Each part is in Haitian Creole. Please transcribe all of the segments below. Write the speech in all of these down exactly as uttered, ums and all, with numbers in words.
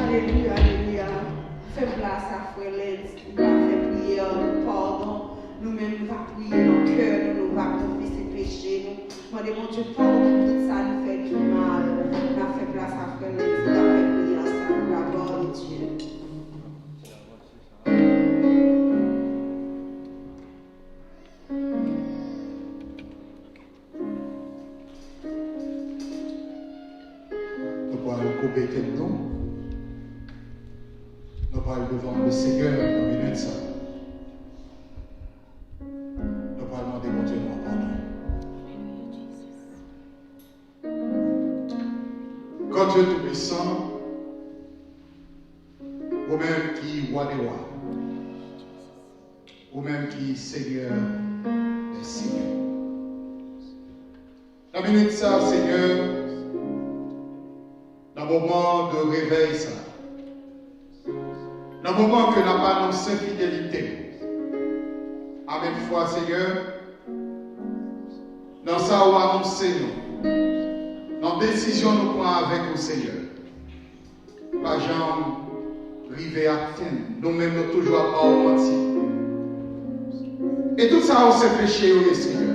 Alelouya, alelouya. Fè plas a frè Lens, li va fè priyè de padon. Nou menm, nou va priye nan kè nou, nou va konfese peche nou. Mande Bondye padon pou tout sa nou fè ki mal. N ap fè plas a frè Lens, nou va fè priyè ansanm. La gloire de Dieu. Nou pral koube tèt nou. Nou pral devan Lesenyè nan minit sa. Nou pral mande Bondye nou padon. Gran Dye Toupisan, Ou menm ki Wa dè wa, ou menm ki Senyè dè senyè. Nan minit sa, Senyè, nan moman de revèy sa, nan moman ke n ap anonse fidelite, amèn fwa, Senyè, nan sa ou anonse nou, nan desizyon nou pran avèk ou, Senyè. Pa janm rive atenn. Nou menm, nou toujou ap ba w manti. E tout sa yo se peche yo ye, Senyè.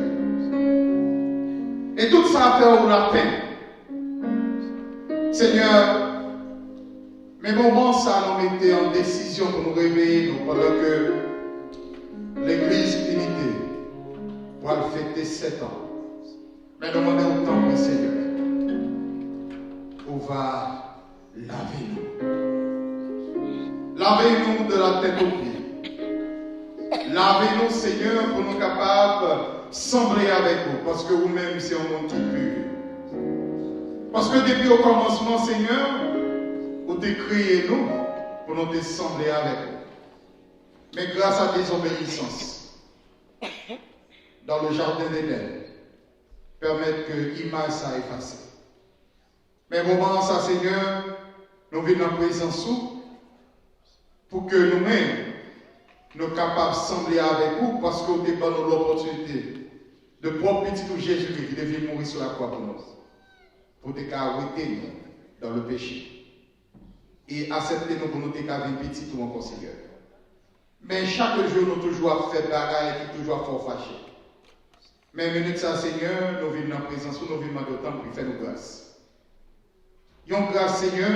E tout sa fè w lapenn. Senyè, men moman sa nou mete an desizyon pou nou reveye nou pandan ke Legliz Inite pral fete sèt an. Men nou mande w tanpri, Senyè, ou va lave nou. Lave nou de la tèt o pye. Lave nou, Senyè, pou nou kapab sanble avèk ou, paske ou menm se yon moun ki pi. Paske depi okòmansman, Senyè, ou te kreye nou pou nou te sanble avèk ou. Men gras a dezobeyisans, dans le jardin d'Éden, pèmèt ke imaj sa efase. Men moman sa, Senyè, nou vin nan prezans ou pou ke nou menm, nou kapab sanble avèk ou, paske ou te ban nou lopòtinite de pwòp Pitit ou Jezikri ki te vin mouri sou lakwa pou nou, pou te ka wete nou dans le péché e aksepte nou pou nou te ka vin pitit ou ankò, Senyè. Men chak jou nou toujou ap fè bagay ki toujou ap fè w fache. Men minit sa, Senyè, nou vin nan prezans ou, nou vin mande w tanpri, fè nou gras. Yon gras, Senyè,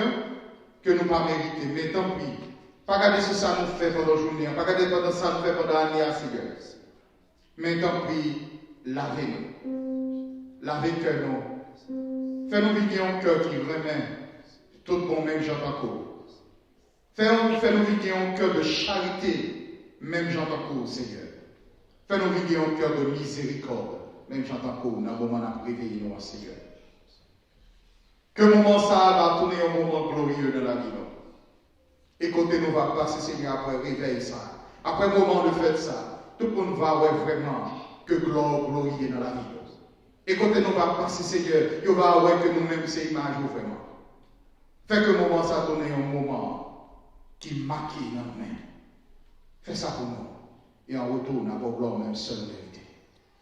ke nou pa merite, men tanpri, pa gade sou sa nou fè pandan jounen an, pa gade pandan sa nou fè pandan ane a, Senyè. Men tanpri, lave nou. Lave kè nou. Fè nou vin gen yon kè ki renmen tout bon menm jan tankou w. Fè, fè nou vin gen yon kè de charite, menm jan tankou w, Senyè. Fè nou vin gen yon kè de mizerikòd, menm jan tankou w, nan moman n ap reveye nou an, Senyè. Ke moman sa a va tounen yon moman gloriye nan lavi nou. E kote nou va pase, Senyè, apre revèy sa a, apre moman de fèt sa a, tout moun va wè vrèman ke glwa w gloriye nan lavi nou. E kote nou va pase, Senyè, yo va wè ke nou menm se imaj ou vrèman. Fè ke moman sa tounen yon moman ki make nan nou menm. Fè sa pou nou. E an retou, n a ba w glwa ou menm sèl ou merite.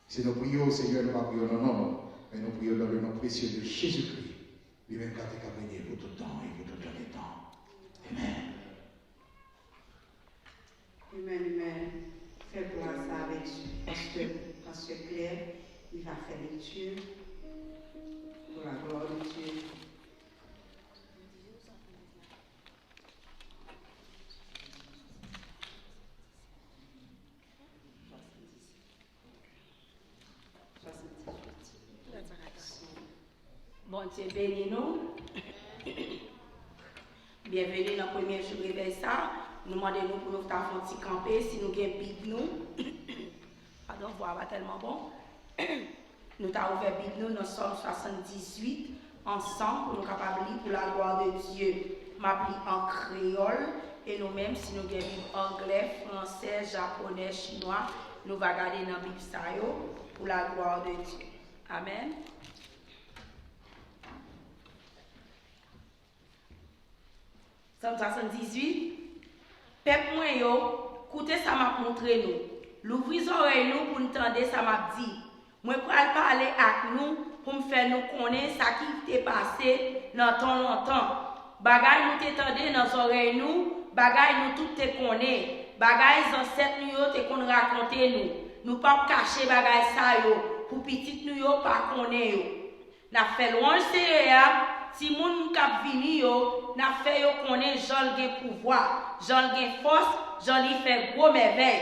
Si nou priye w, Senyè, nou pa priye w nan non nou, men nou priye w dans le nom précieux de Jésus-Christ, li menm k ap te ka règne pou tout tan e pou tout tan de tan. Amèn. Amen, amen. Fè plas sa avèk pastè, pastè Claire, li va fè lekti. Pour la gloire de Dieu. Bondye beni nou. Byenveni nan premye jou revèy sa. Nou mande nou pou nou ta fè yon ti kanpe, si nou gen Bib nou. Padon, vwa a pa tèlman bon. Nou ta ouvè Bib nou nan Sòm swasanndizwit ansanm pou nou kapab li pour la gloire de Dieu. M ap li an kreyòl, e nou menm, si nou gen Bib anglè, fransè, japonè, chinwa, nou va gade nan Bib sa yo pour la gloire de Dieu. Amèn. Sòm swasanndizwit. Pèp mwen yo, koute sa m ap montre nou. Louvri zòrèy nou pou n tande sa m ap di. Mwen pral pale ak nou pou m fè nou konnen sa ki te pase nan tan lontan. Bagay nou te tande nan zòrèy nou, bagay nou tout te konnen, bagay zansèt nou yo te konn rakonte nou. Nou p ap kache bagay sa yo pou pitit nou yo pa konnen yo. N ap fè lwanj Seyè a, timoun k ap vini yo, n ap fè yo konnen jan l gen pouvwa, jan l gen fòs, jan li fè gwo mèvèy.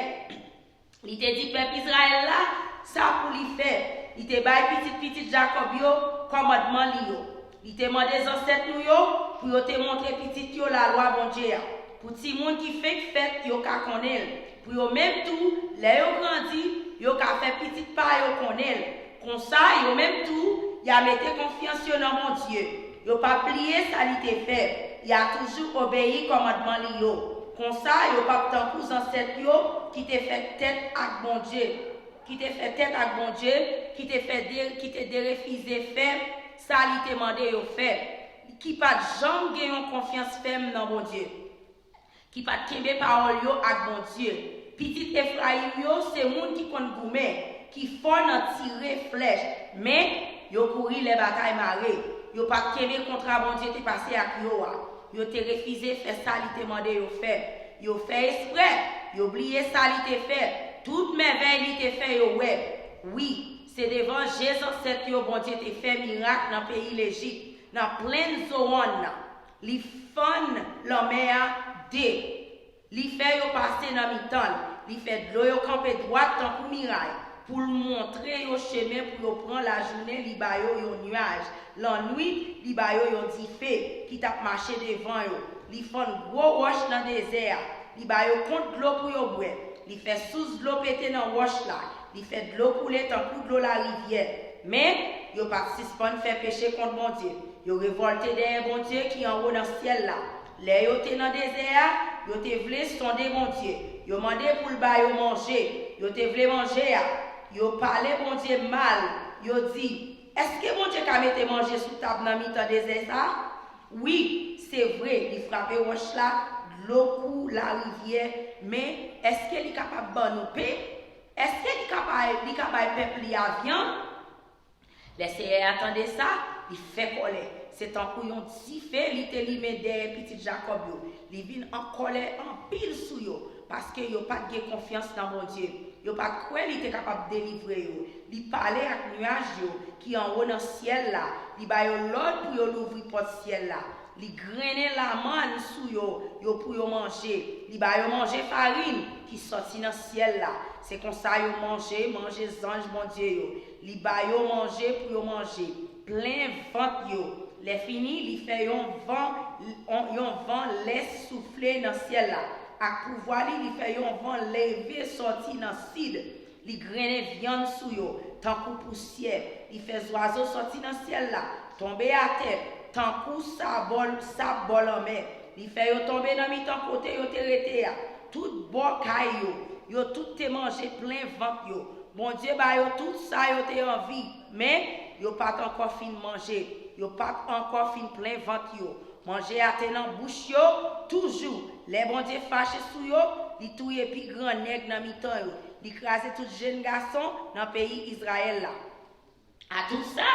Li te di pèp Izrayèl la sa pou li fè. Li te bay pitit pitit Jakòb yo kòmandman li yo. Li te mande zansèt nou yo pou yo te montre pitit yo lalwa Bondye a, pou timoun ki fenk fèt yo ka konnen l, pou yo menm tou, lè yo grandi, yo ka fè pitit pa yo konnen l. Konsa, yo menm tou, y a mete konfyans yo nan Bondye. Yo p ap bliye sa li te fè. Y a toujou obeyi kòmandman li yo. Konsa, yo p ap tankou zansèt yo ki te fè tèt ak Bondye, ki te fè tèt ak Bondye, ki te fè de, ki te derefize fè sa li te mande yo fè, ki pa t janm gen yon konfyans fèm nan Bondye, ki pa t kenbe pawòl yo ak Bondye. Pitit Efrayim yo se moun ki konn goumen, ki fò nan tire flèch, men yo kouri lè batay mare. Yo pa t kenbe kontra Bondye te pase ak yo a. Yo te refize fè sa li te mande yo fè. Yo fè esprè. Yo bliye sa li te fè. Tout mèvèy li te fè yo wè. Wi, se devan je zansèt yo Bondye te fè mirak nan peyi Lejip, nan plenn Zowàn nan. Li fann lanmè a de. Li fè yo pase nan mitan l. Li fè dlo yo kanpe dwat tankou miray, pou l montre yo chemen pou yo pran. Lajounen, li ba yo yon nyaj. Lannwit, li ba yo yon dife ki t ap mache devan yo. Li fann gwo wòch nan dezè a. Li ba yo kont dlo pou yo bwè. Li fè sous dlo pete nan wòch la. Li fè dlo koule tankou dlo larivyè. Men, yo pa t sispann fè peche kont Bondye. Yo revòlte dèyè Bondye ki anwo nan syèl la. Lè yo te nan dezè a, yo te vle sonde Bondye. Yo mande pou l ba yo manje. Yo te vle manje a. Yo pale Bondye mal. Yo di, èske Bondye ka mete manje sou tab nan mitan dezè sa a? Wi, se vre, li frape wòch la, dlo kou larivyè, men èske li kapab ban nou pen? Èske li ka bay, li ka bay pèp li a vyann? Lè Seyè a tande sa, li fè kòlè. Se tankou yon dife li te limen dèyè pitit Jakòb yo. Li vin an kòlè anpil sou yo, paske yo pa t gen konfyans nan Bondye. Yo pa t kwè li te kapab delivre yo. Li pale ak nyaj yo ki anwo nan syèl la. Li ba yo lòd pou yo louvri pòt syèl la. Li grennen lamàn sou yo, yo pou yo manje. Li ba yo manje farin ki sòti nan syèl la. Se konsa yo manje, manje zanj Bondye yo. Li ba yo manje pou yo manje. Plen vant yo. Lè fini, li fè yon van, yon van lès soufle nan syèl la. Ak pouvwa li, li fè yon van leve sòti nan sid. Li grennen vyann sou yo, tankou pousyè. Li fè zwazo sòti nan syèl la, tonbe atè, tankou sabò, sab bò lanmè. Li fè yo tonbe nan mitan kote yo te rete a. Tout bò kay yo, yo tout te manje plen vant yo. Bondye ba yo tout sa yo te anvi, men yo pa t ankò fin manje. Yo pa t ankò fin plen vant yo. Manje a te nan bouch yo toujou. Lè Bondye fache sou yo, li touye pi gran nèg nan mitan yo. Li kraze tout jenn gason nan peyi Izrayèl la. A tout sa,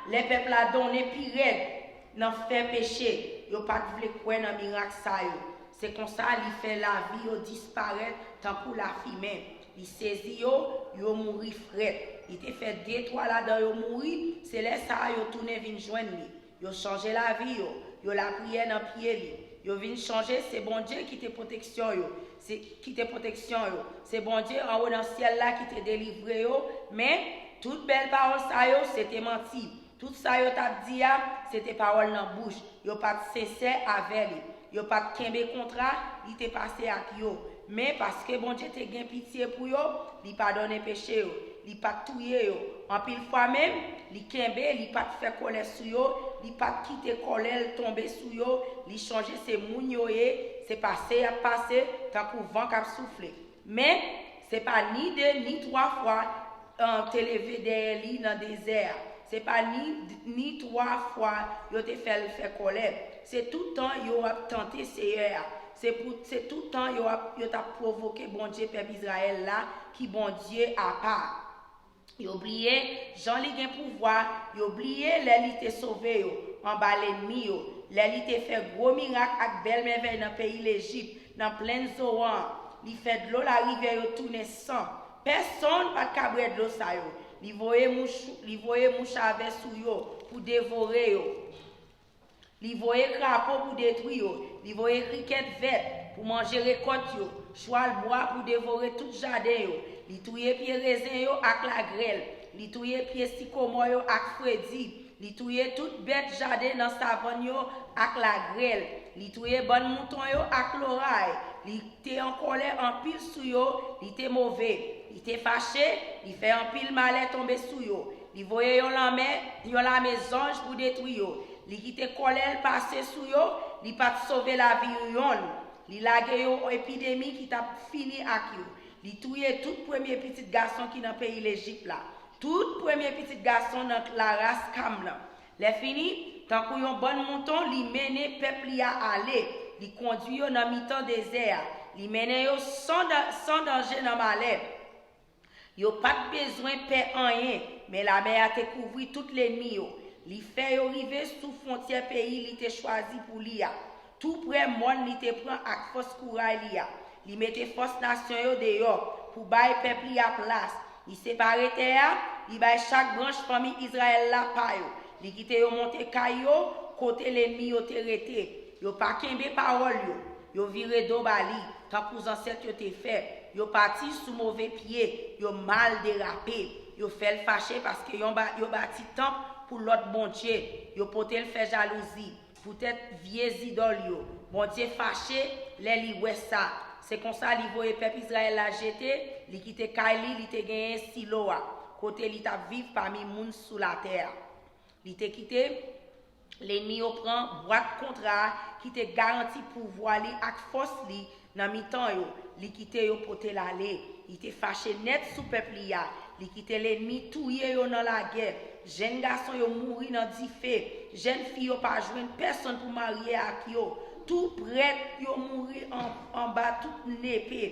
lè pèp la donnen pi rèd nan fè peche, yo pa t vle kwè nan mirak sa yo. Se konsa li fè lavi yo disparèt tankou lafimen. Li sezi yo, yo mouri frèt. Li te fè de twa ladan yo mouri, se lè sa a yo tounen vin jwenn li. Yo chanje lavi yo, yo lapriyè nan pye li. Yo vin sonje se Bondye ki te pwoteksyon yo, se, ki te pwoteksyon yo. Se Bondye anwo nan syèl la ki te delivre yo, men tout bèl pawòl sa yo, se te manti. Tout sa yo t ap di a, se te pawòl nan bouch. Yo pa t sensè avè li. Yo pa t kenbe kontra li te pase ak yo. Men paske Bondye te gen pitye pou yo, li padone peche yo. Li pa t touye yo. Anpil fwa menm, li kenbe, li pa t fè kòlè sou yo, li pa t kite kòlè l tonbe sou yo, li sonje se moun yo ye, se pase y ap pase, tankou van k ap soufle. Men, se pa ni de ni twa fwa an te leve dèyè li nan dezè a. Se pa ni, ni twa fwa yo te fè l fè kòlè. Se tout tan yo ap tante Seyè a. Se pou, se tout tan yo ap, yo t ap pwovoke Bondye pèp Izrayèl la, ki Bondye apa. Yo bliye jan li gen pouvwa, yo bliye lè li te sove yo anba lènmi yo, lè li te fè gwo mirak ak bèl mèvèy nan peyi Lejip, nan plenn Zowan an. Li fè dlo larivyè yo tounen san. Pèsonn pa t ka bwè dlo sa yo. Li voye mouch, li voye mouch a vè sou yo pou devore yo. Li voye krapo pou detwi yo. Li voye krikèt vèt pou manje rekòt yo, chwal bwa pou devore tout jaden yo. Li touye pye rezen yo ak lagrèl. Li touye pye sikomò yo ak fredi. Li touye tout bèt jaden nan savann yo ak lagrèl. Li touye bann mouton yo ak loray. Li te an kòlè anpil sou yo, li te move. Li te fache, li fè anpil malè tonbe sou yo. Li voye yon lanmè, yon lame zanj pou detwi yo. Li kite kòlè l pase sou yo, li pa t sove lavi yonn. Li lage yo epidemi ki t ap fini ak yo. Li touye tout premye pitit gason ki nan peyi Lejip la, tout premye pitit gason nan laras Kam nan. Lèfini, tankou yon bann mouton, li mennen pèp li a ale. Li kondui yo nan mitan dezè a. Li mennen yo san, da- san danje nan malè. Yo pa t bezwen pè anyen, men lamè a te kouvri tout lènmi yo. Li fè yo rive sou fwontyè peyi li te chwazi pou li a, tou prè mòn li te pran ak fòs kouray li a. Li mete fòs nasyon yo deyò pou bay pèp li a plas. Li separe tè a, li bay chak branch fanmi Izrayèl la pa yo. Li kite yo monte kay yo kote lènmi yo te rete. Yo pa kenbe pawòl yo. Yo vire do ba li, tankou zansèt yo te fè. Yo pati sou move pye. Yo mal derape. Yo fè l fache paske yon ba- yo bati tanp pou lòt bondye. Yo pote l fè jalouzi poutèt vye zidòl yo. Bondye fache lè li wè sa. Se konsa li voye pèp Izrayèl la jete, li kite kay li, li te genyen Silo a, kote li t ap viv pami moun sou latè a. Li te kite lènmi yo pran bwat kontra a ki te garanti pouvwa li ak fòs li nan mitan yo. Li kite yo pote l ale. Li te fache nèt sou pèp li a. Li kite lènmi touye yo nan lagè. Jèn gason yo mouri nan dife. Jèn fi yo pa jwenn pèsonn pou marye ak yo. Tou prèt yo mouri an- anba tout nepe.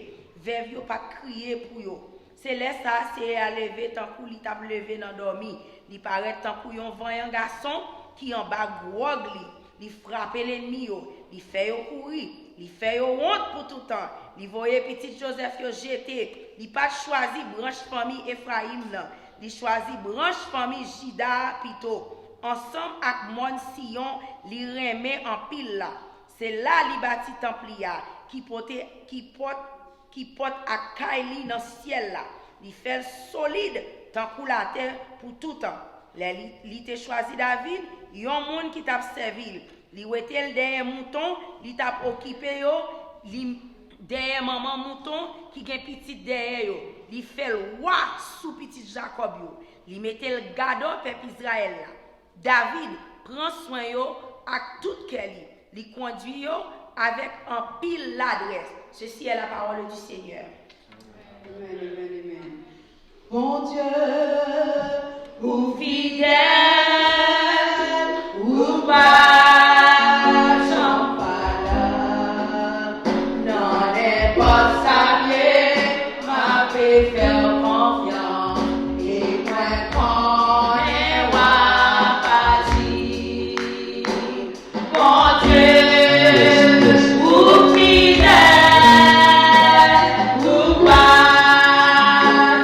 Vèv yo pa t kriye pou yo. Se lè sa a Seyè a leve tankou li t ap leve nan dòmi. Li parèt tankou yon vanyan gason ki anba gwòg li. Li frape lènmi yo. Li fè yo kouri. Li fè yo wont pou toutan. Li voye pitit Jozèf yo jete. Li pa t chwazi branch fanmi Efrayim nan. Li chwazi branch fanmi Jida a pito. Ansanm ak mòn Siyon li renmen anpil la. Se la li bati tanp li a, ki pote, ki pòt, ki pòt ak kay li nan syèl la. Li fè l solid tankou latè pou toutan. Lè li, li te chwazi David, yon moun ki t ap sèvi l. Li wete l dèyè mouton li t ap okipe yo, li dèyè manman mouton ki gen pitit dèyè yo. Li fè l wa sou pitit Jakòb yo. Li mete l gadò pèp Izrayèl la. David pran swen yo ak tout kè li. Li kondui yo avèk anpil ladrès. Ceci est la parole du Seigneur. Amen, amen, amen. Bondye, ou fidèl, ou pa janm pa la. Nan nenpòt sa ye, m ape fè w konfyans, e mwen konnen w ap aji. Bondye, ou fidèl, ou pa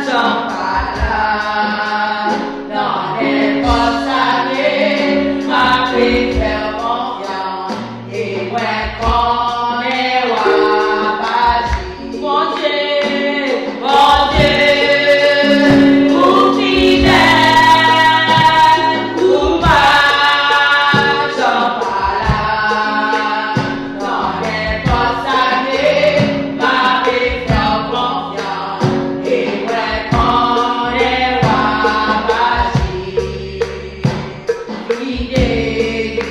janm pa la. Nan nenpòt sa ye, m ape fè w konfyans, e mwen konnen w ap aji. Bondye, Bondye, ou fidèl, ou pa janm pa la. Nan nenpòt sa ye, m ape fè w konfyans, e mwen konnen w ap aji. Fidelite.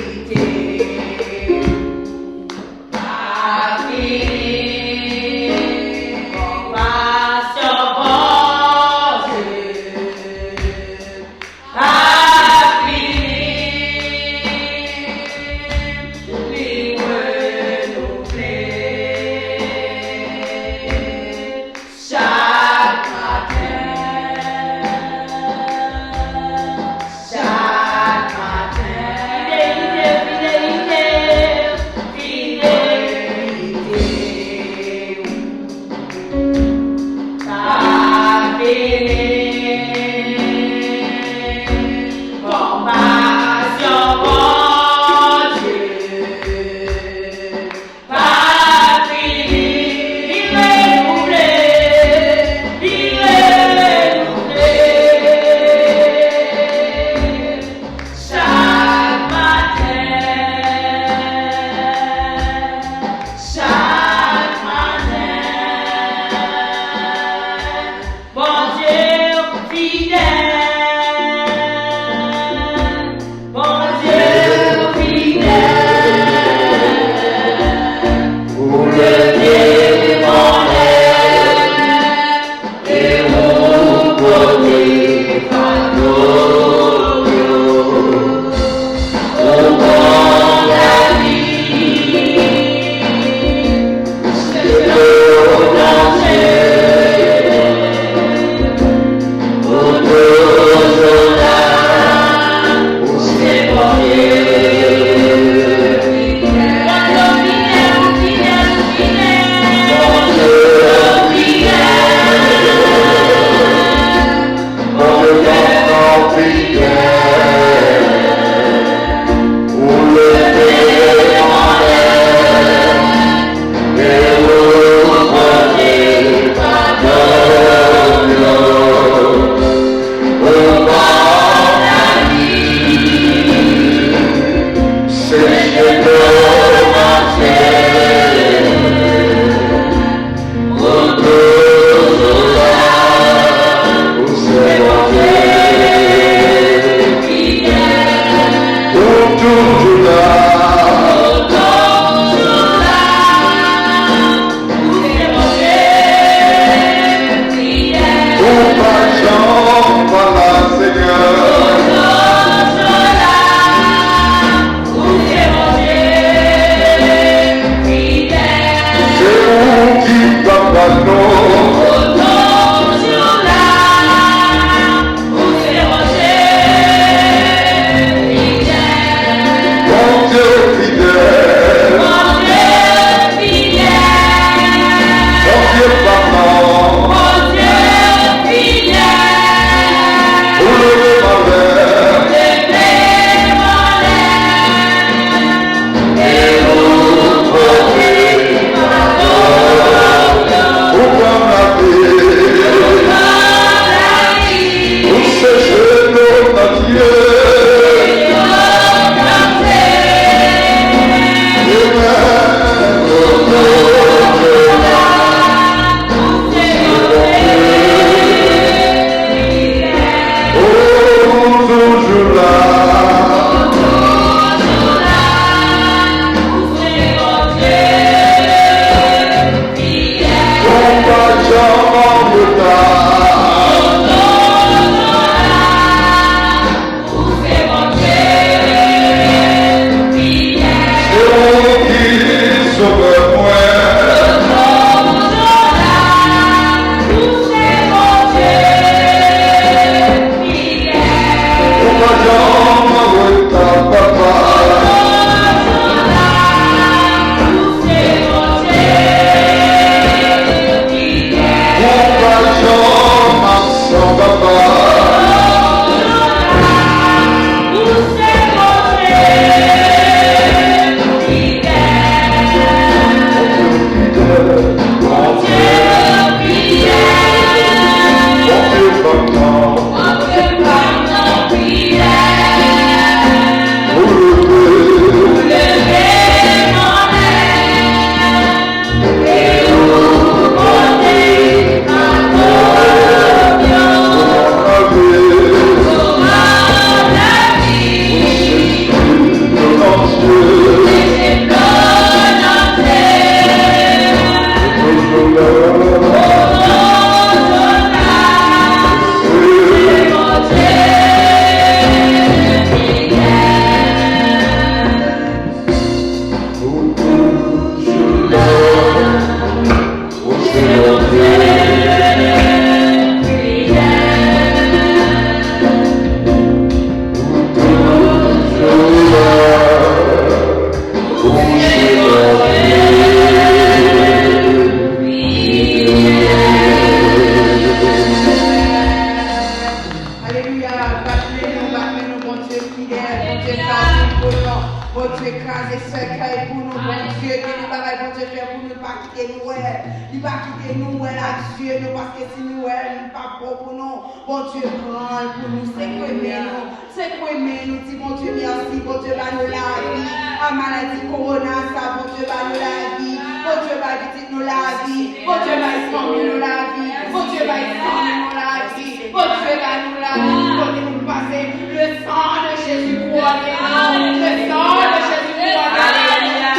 Dye, gen de bagay Bondye fè pou nou, li pa kite nou wè. Li pa kite nou wè l ak zye nou, paske si nou wè l, li p ap bon pou nou. Bondye pran l pou nou, sekwe men nou. Sekwe men nou, di Bondye mèsi. Bondye ba nou lavi. A maladi kowona sa, Bondye ba nou lavi. Bondye bay pitit nou lavi. Bondye bay fanmi nou lavi. Bondye bay zanmi nou lavi. Bondye ba nou lavi kote nou pase. Le sang de Jésus kouwone nou. Le sang de Jésus kouwone nou. Alelouya.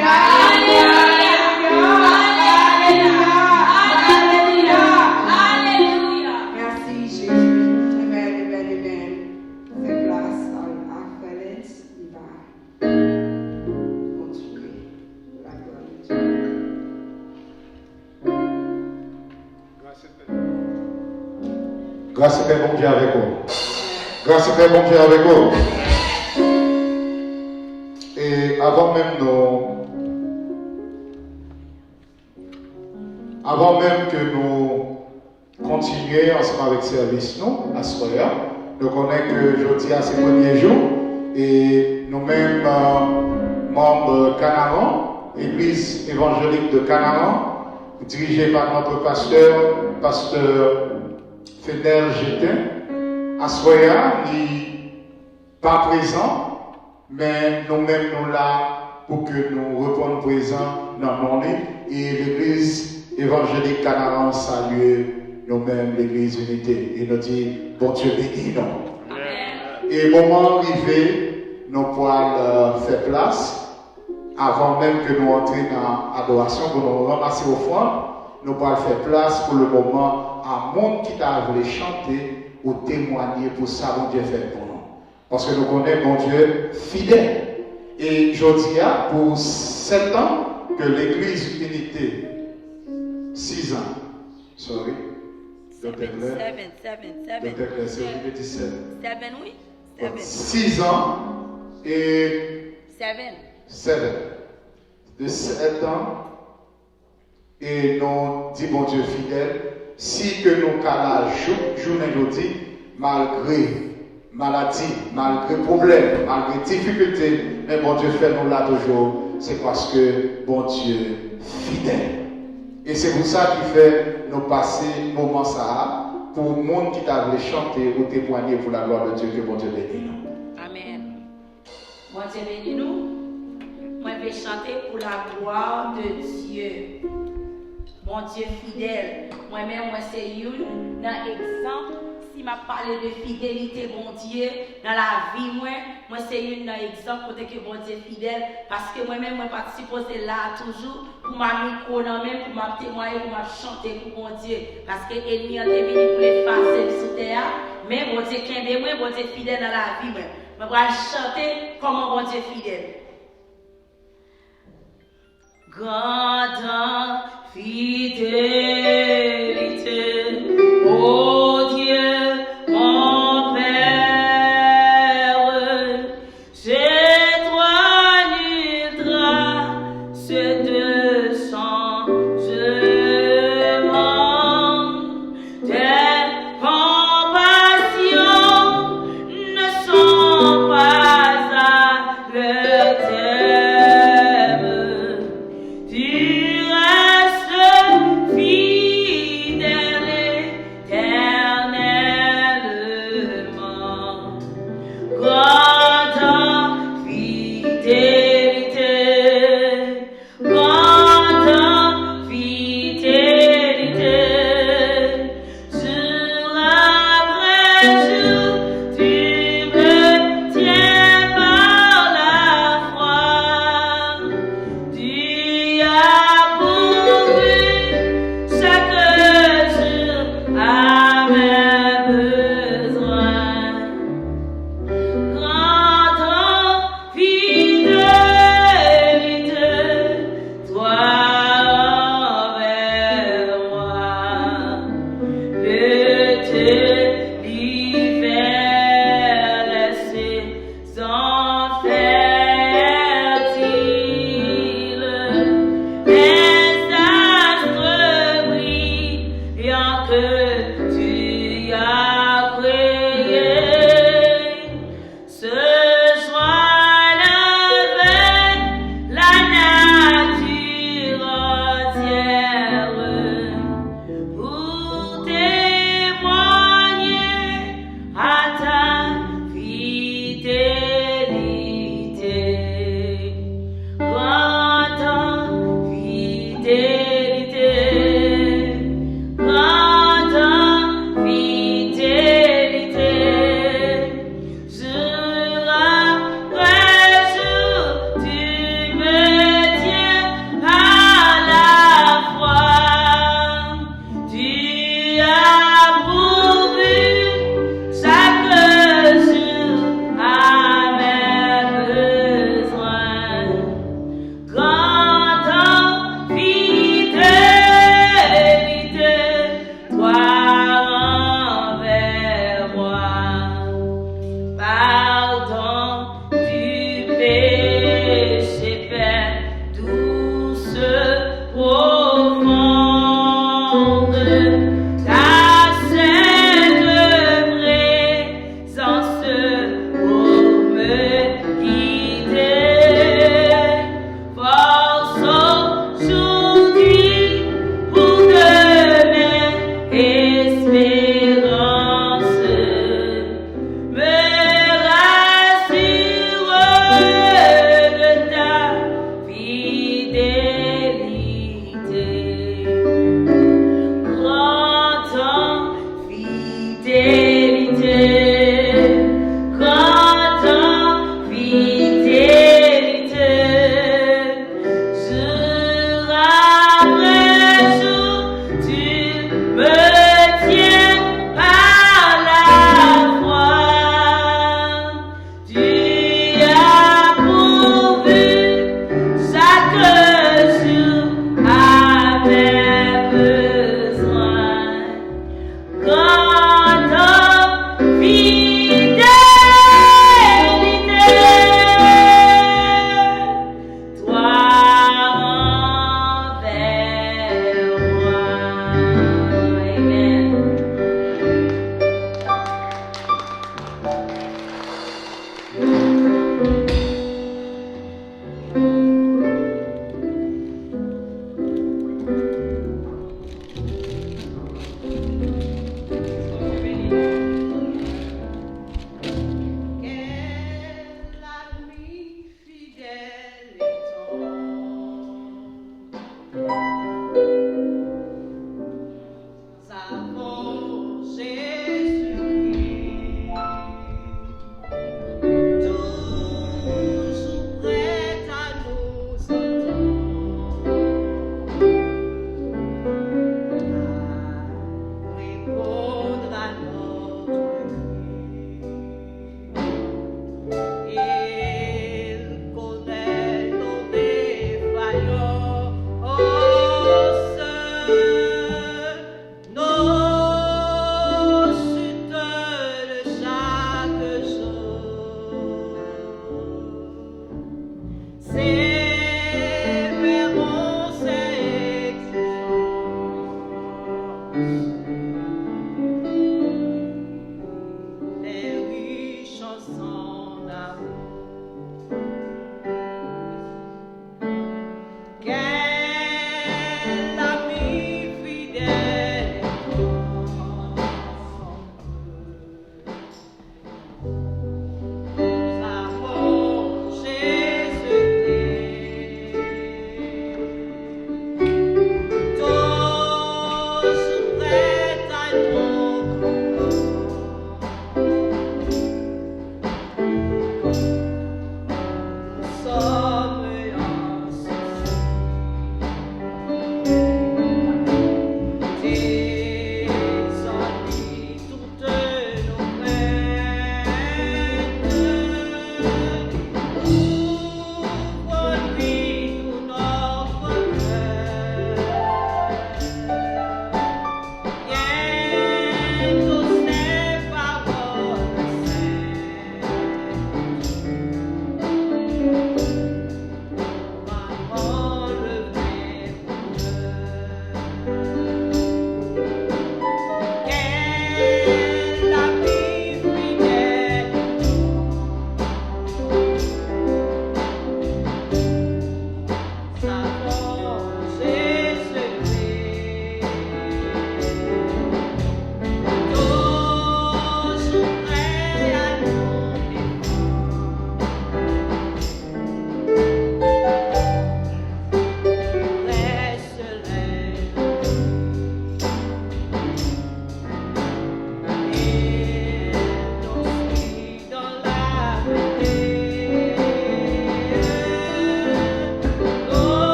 Alelouya. Alelouya. Alelouya. Mèsi, Jezi. Amen, amen, amen. Fè plas a, a Frè Lens, li va kontinye. La glwa de Dye. Gras e pè Bondye avèk ou. Gras e pè Bondye avèk ou. E avan menm nou, avan menm ke nou kontinye ansanm avèk sèvis nou aswè a, nou konnen ke jodi a se premye jou, e nou menm, euh, manm Kanaran, Église Évangélique de Canaan, dirije pa notre pasteur, pasteur Fedel Jetin, aswè a, li pa prezan, men nou menm nou la pou ke nou reponn prezan nan non li. E Legliz Evanjelik Kanaran salye nou menm, Legliz Inite, e nou di, Bondye beni nou. Amèn. E moman an rive, nou pral, euh, fè plas. Avan menm ke nou antre nan adorasyon pou nou ranmase ofrann, nou pral fè plas pou le moman a moun ki ta vle chante ou temwanye pou sa Bondye fè pou nou. Paske nou konnen Bondye fidèl. E jodi a, pou sèt an ke Legliz Inite, sis an, sorry, Doktè Claire, Doktè Claire, se ou ki te di sèt. Sis an e sèt an. De sèt an, e nou di Bondye fidèl, si ke nou ka la jouk jounen jodi, malgre maladi, malgre pwoblèm, malgre difikilte, men Bondye fè nou la toujou, se paske Bondye fidèl. E se pou sa ki fè nou pase moman sa a pou moun ki ta vle chante ou temwanye pou la glwa de Dye, ke Bondye beni nou. Amèn. Bondye beni nou. Mwen vle chante pour la gloire de Dieu. Bondye fidèl. Mwen menm, mwen se youn nan egzanp. Si m ap pale de fidelite Bondye nan lavi mwen, mwen se youn nan egzanp kote ke Bondye fidèl. Paske mwen menm, mwen pa t sipoze la toujou pou m a mikwo nan men m, pou m ap temwaye, pou m ap chante pou Bondye. Paske enmi an te vini pou l efase m sou tè a. Men Bondye kenbe mwen, Bondye fidèl nan lavi mwen. Mwen pral chante kòman Bondye fidèl. Grande fidélité, ô Dieu, mon Père, c'est toi, nul trace de changement. Tes compassions ne sont pas à le terme. Tu restes fidèle éternellement. Grande fidélité. Grande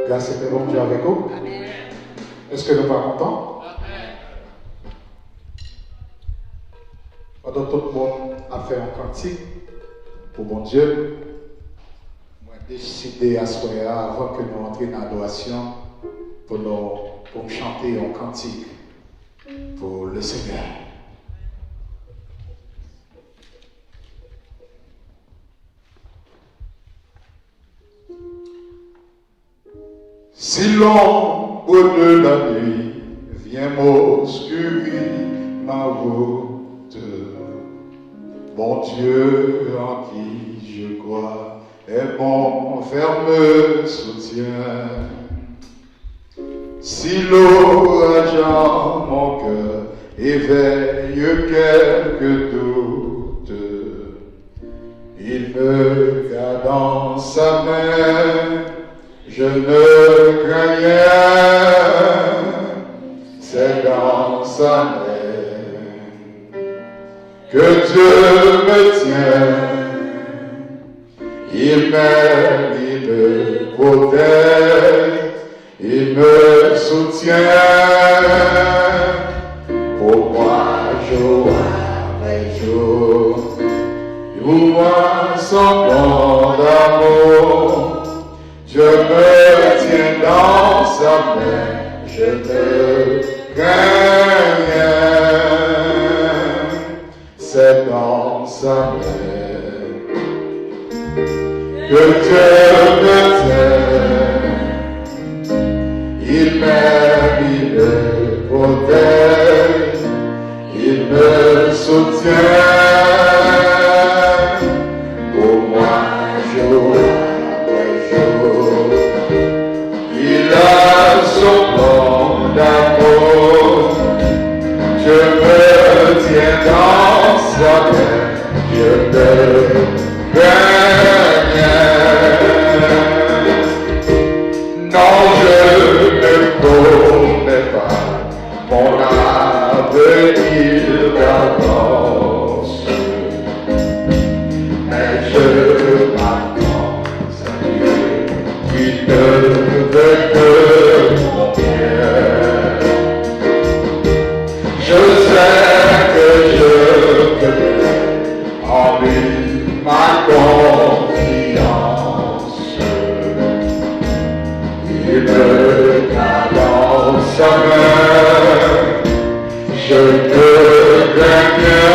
Gras Senyè Bondye avèk ou. Èske nou pa kontan? Pandan tout moun ap fè yon kantik pou Bondye, mwen deside aswè a, avan ke nou antre nan adorasyon, pou nou, pou m chante yon kantik pou Lesenyè. Si l'ombre de la nuit vient m'obscurer ma route, mon Dieu en qui je crois est mon ferme soutien. Si l'orage en mon cœur éveille quelques doutes, il me garde dans sa main, je ne crains rien, c'est dans sa main que Dieu me tient. Il m'aime, il me protège, il me soutient. Pour moi, jour après jour, il ouvre son plan d'amour. Dieu me tient dans sa main, je ne crains rien. C'est dans sa main que Dieu me tient. Il m'aime, il me protège, il me soutient. Pour moi, jour après jour, il a son plan d'amour. Dieu me tient dans sa main, je ne crains rien. Non, je ne connais pas mon avenir d'avance, mais je m'attends à Dieu qui ne veut que mon bien. Je sais que je peux en lui ma confiance. Il me tient dans sa main, je ne crains rien.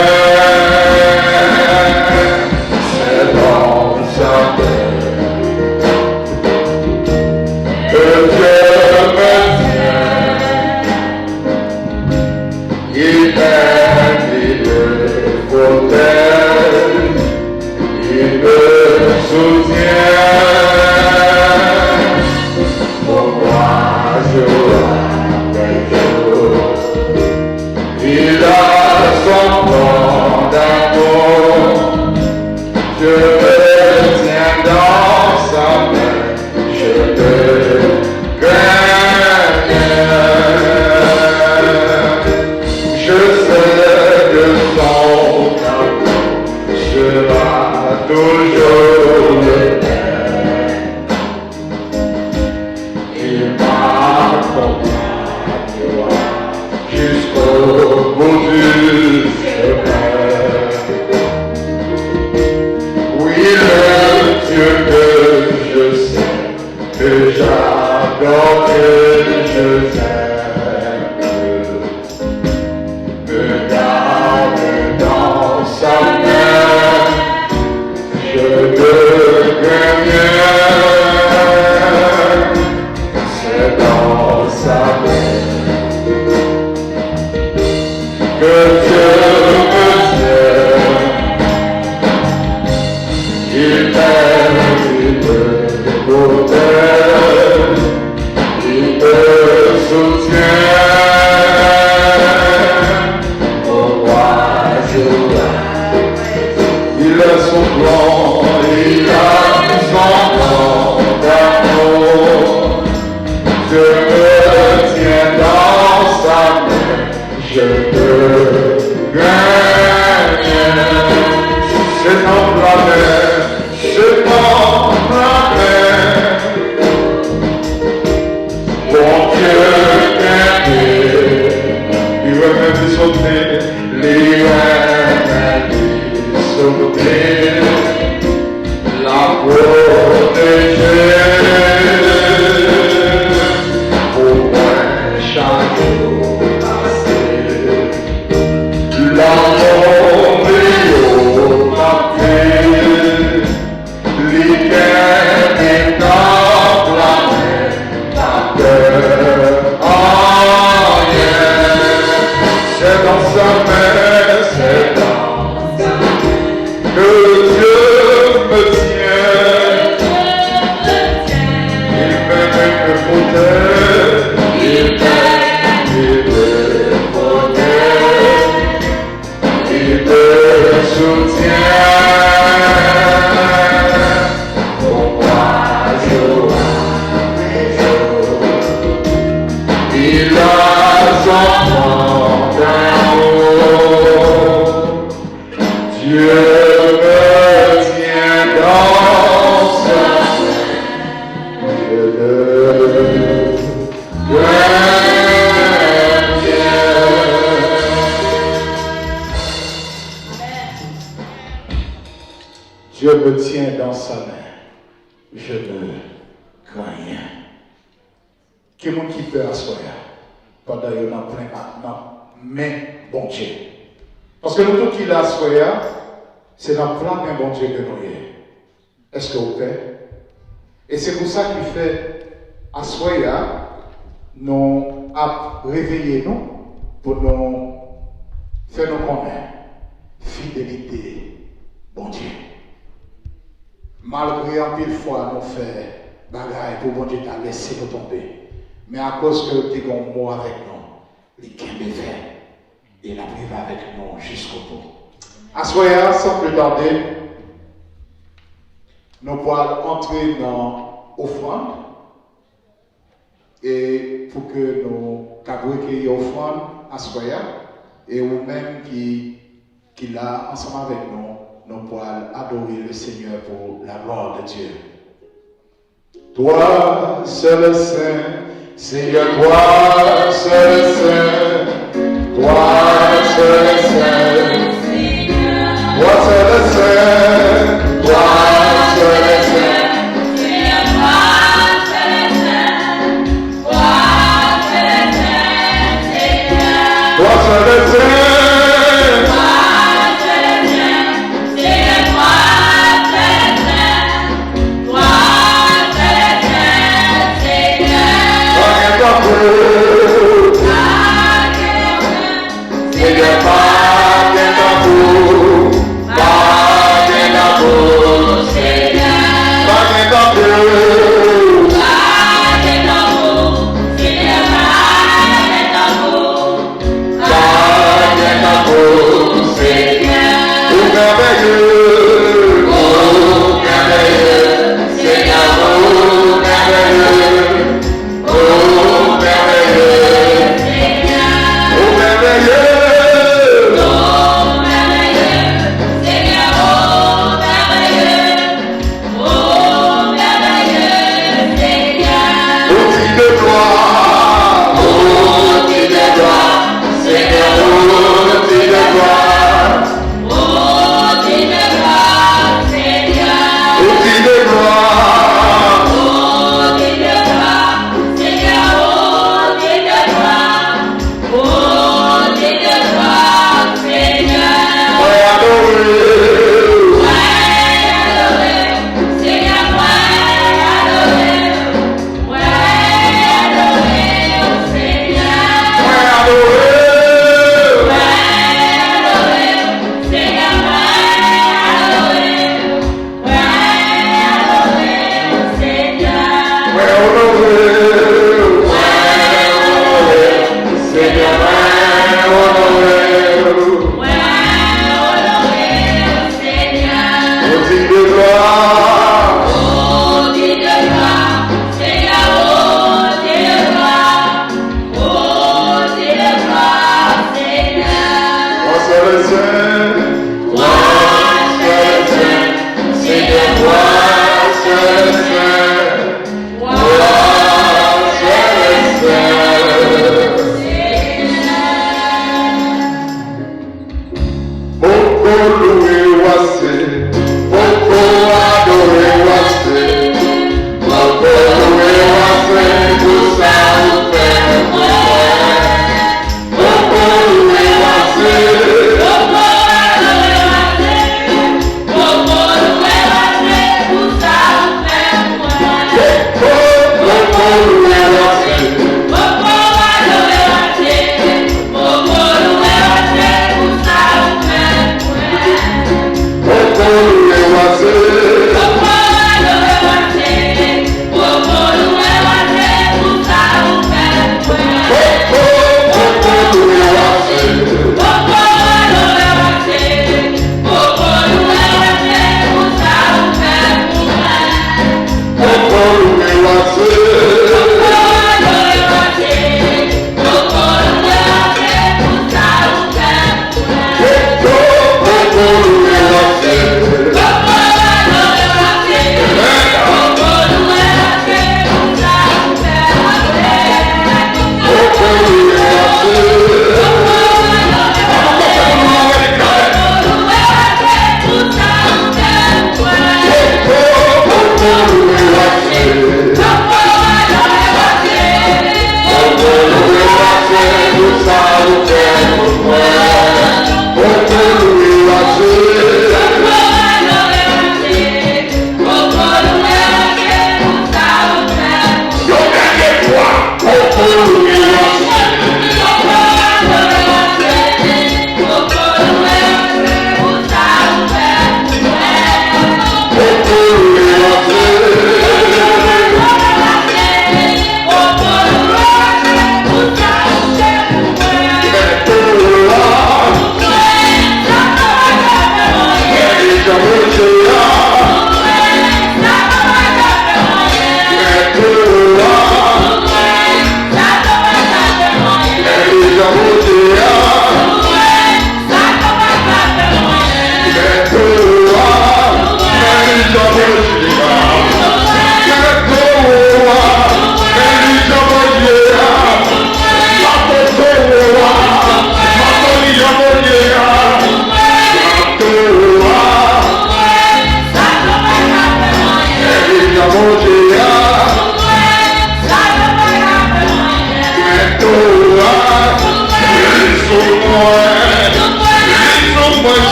C'est dans sa main que Dieu me tient. Il m'aime, il me protège, il me soutient. Pour moi, jour après jour, il a son plan d'amour. Je me tiens dans sa main, je ne crains rien. Je sais que son amour sera toujours le même. Il m'accompagnera jusqu'au bout du chemin. Oui, le Dieu que je sers, que j'adore, que je t'aime, me garde dans sa main, je ne crains rien, c'est dans sa main que Dieu me tient. Il m'aime, il me protège, il me Dieu me tient dans sa main, je ne crains rien. Ki moun ki pè aswè a pandan yo nan plen nan men Bondye? Paske nou tout ki la aswè a, se nan plan men Bondye ke nou ye. Èske w pè? E se pou sa ki fè aswè a nou ap reveye nou pou nou fè nou konnen fidelite Bondye. Malgre anpil fwa nou fè bagay pou Bondye ta lese nou tonbe, men akoz ke l te gen yon mo avèk nou, li kenbe fèm e l ap rive avèk nou jiskobou. Aswè a, san pli tande, nou pral antre nan ofrann e pou ke nou kab rekeyi ofrann aswè a, e ou menm ki, ki la ansanm avèk nou, nou pral adore le Seigneur pour la gloire de Dieu. Toi seul est saint, Seigneur, toi seul est saint, toi seul est saint, toi seul est saint, toi seul est saint, toi seul est saint. Pa gen tankou. Senyè, pa gen tankou. Pa gen tankou. Senyè, pa gen tankou. Pa gen tankou. Pa gen tankou, Senyè. Ou mèvèye. Ou mèvèye. Senyè, ou mèvèye. Ou mèvèye. Senyè, ou mèvèye. Ou mèvèye. Senyè, ou mèvèye. Ou mèvèye, Senyè. Ou digne de glwa. Ou digne de glwa. Senyè, ou digne de glwa. Ou digne de glwa, Senyè. Ou digne de glwa. Ou digne de glwa, Senyè, ou digne de glwa. Ou digne de glwa, Senyè. Mwen adore w. Mwen adore w, Senyè, mwen adore w. Mwen adore w, Senyè. Mwen adore w. Mwen adore w, Senyè, mwen adore w. Mwen adore w, Senyè. Mwen onore w. Mwen onore w, Senyè, mwen onore w. Mwen onore w, Senyè. Ou digne de glwa. Ou digne de glwa, Senyè, ou digne de glwa. Ou digne de glwa, Senyè. Toi seul est saint. Toi seul est saint. Senyè, toi seul est saint. Toi seul est saint. Poko louwe w ase, poko adore w ase, poko louwe w ase pou sa ou fè pou mwen. Poko louwe w ase, poko adore w ase, poko louwe w ase pou sa ou fè pou mwen. Poko, poko louwe w ase. Poko adore w ase. Poko louwe w ase pou sa ou fè pou mwen. Poko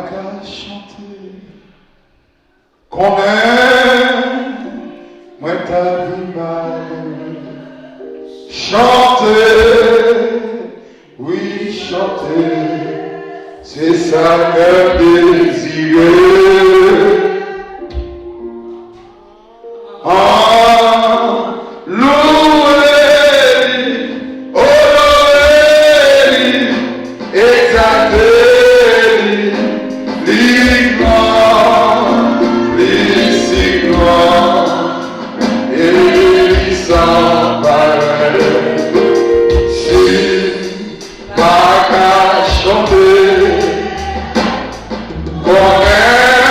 ka chante. Konnen mwen ta vin malere. Chante, wi, chante, se sa kè m dezire. An louwe li, onore li, egzalte li, li gran, li si gran, e li san parèy. Si m pa ka chante, konnen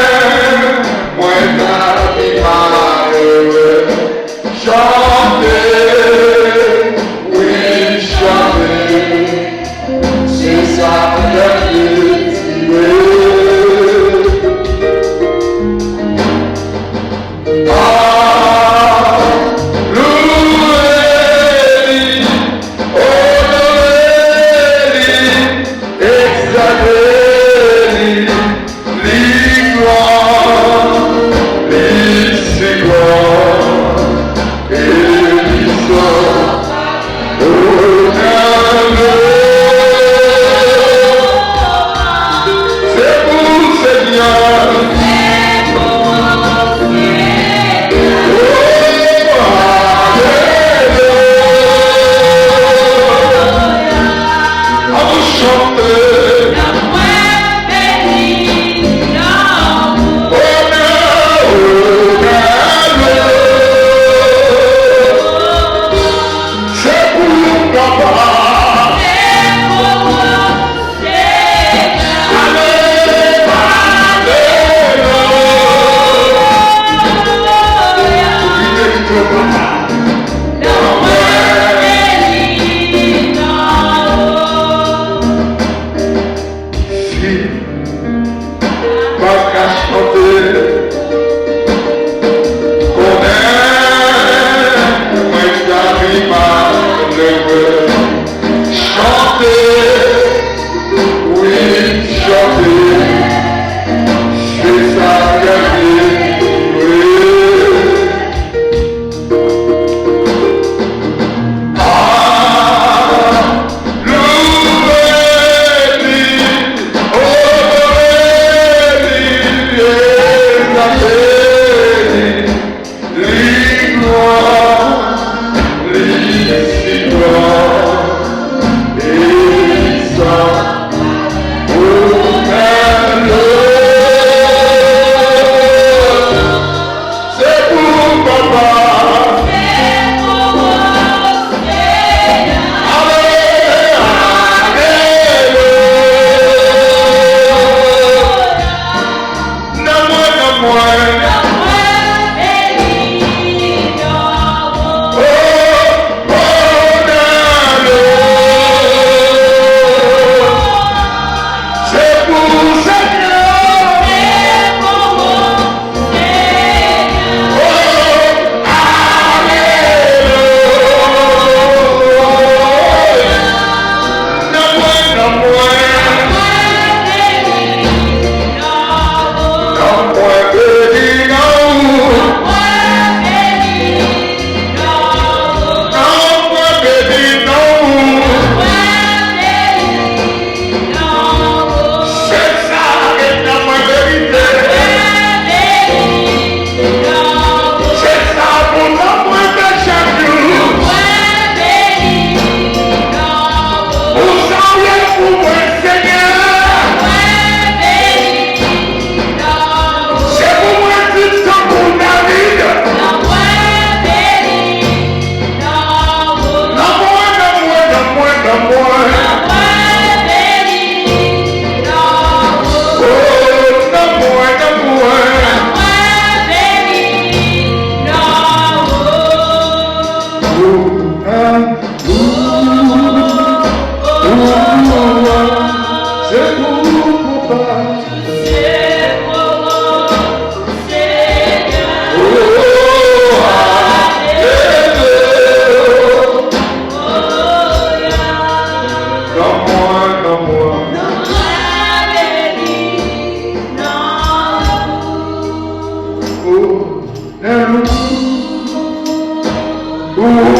Louanj,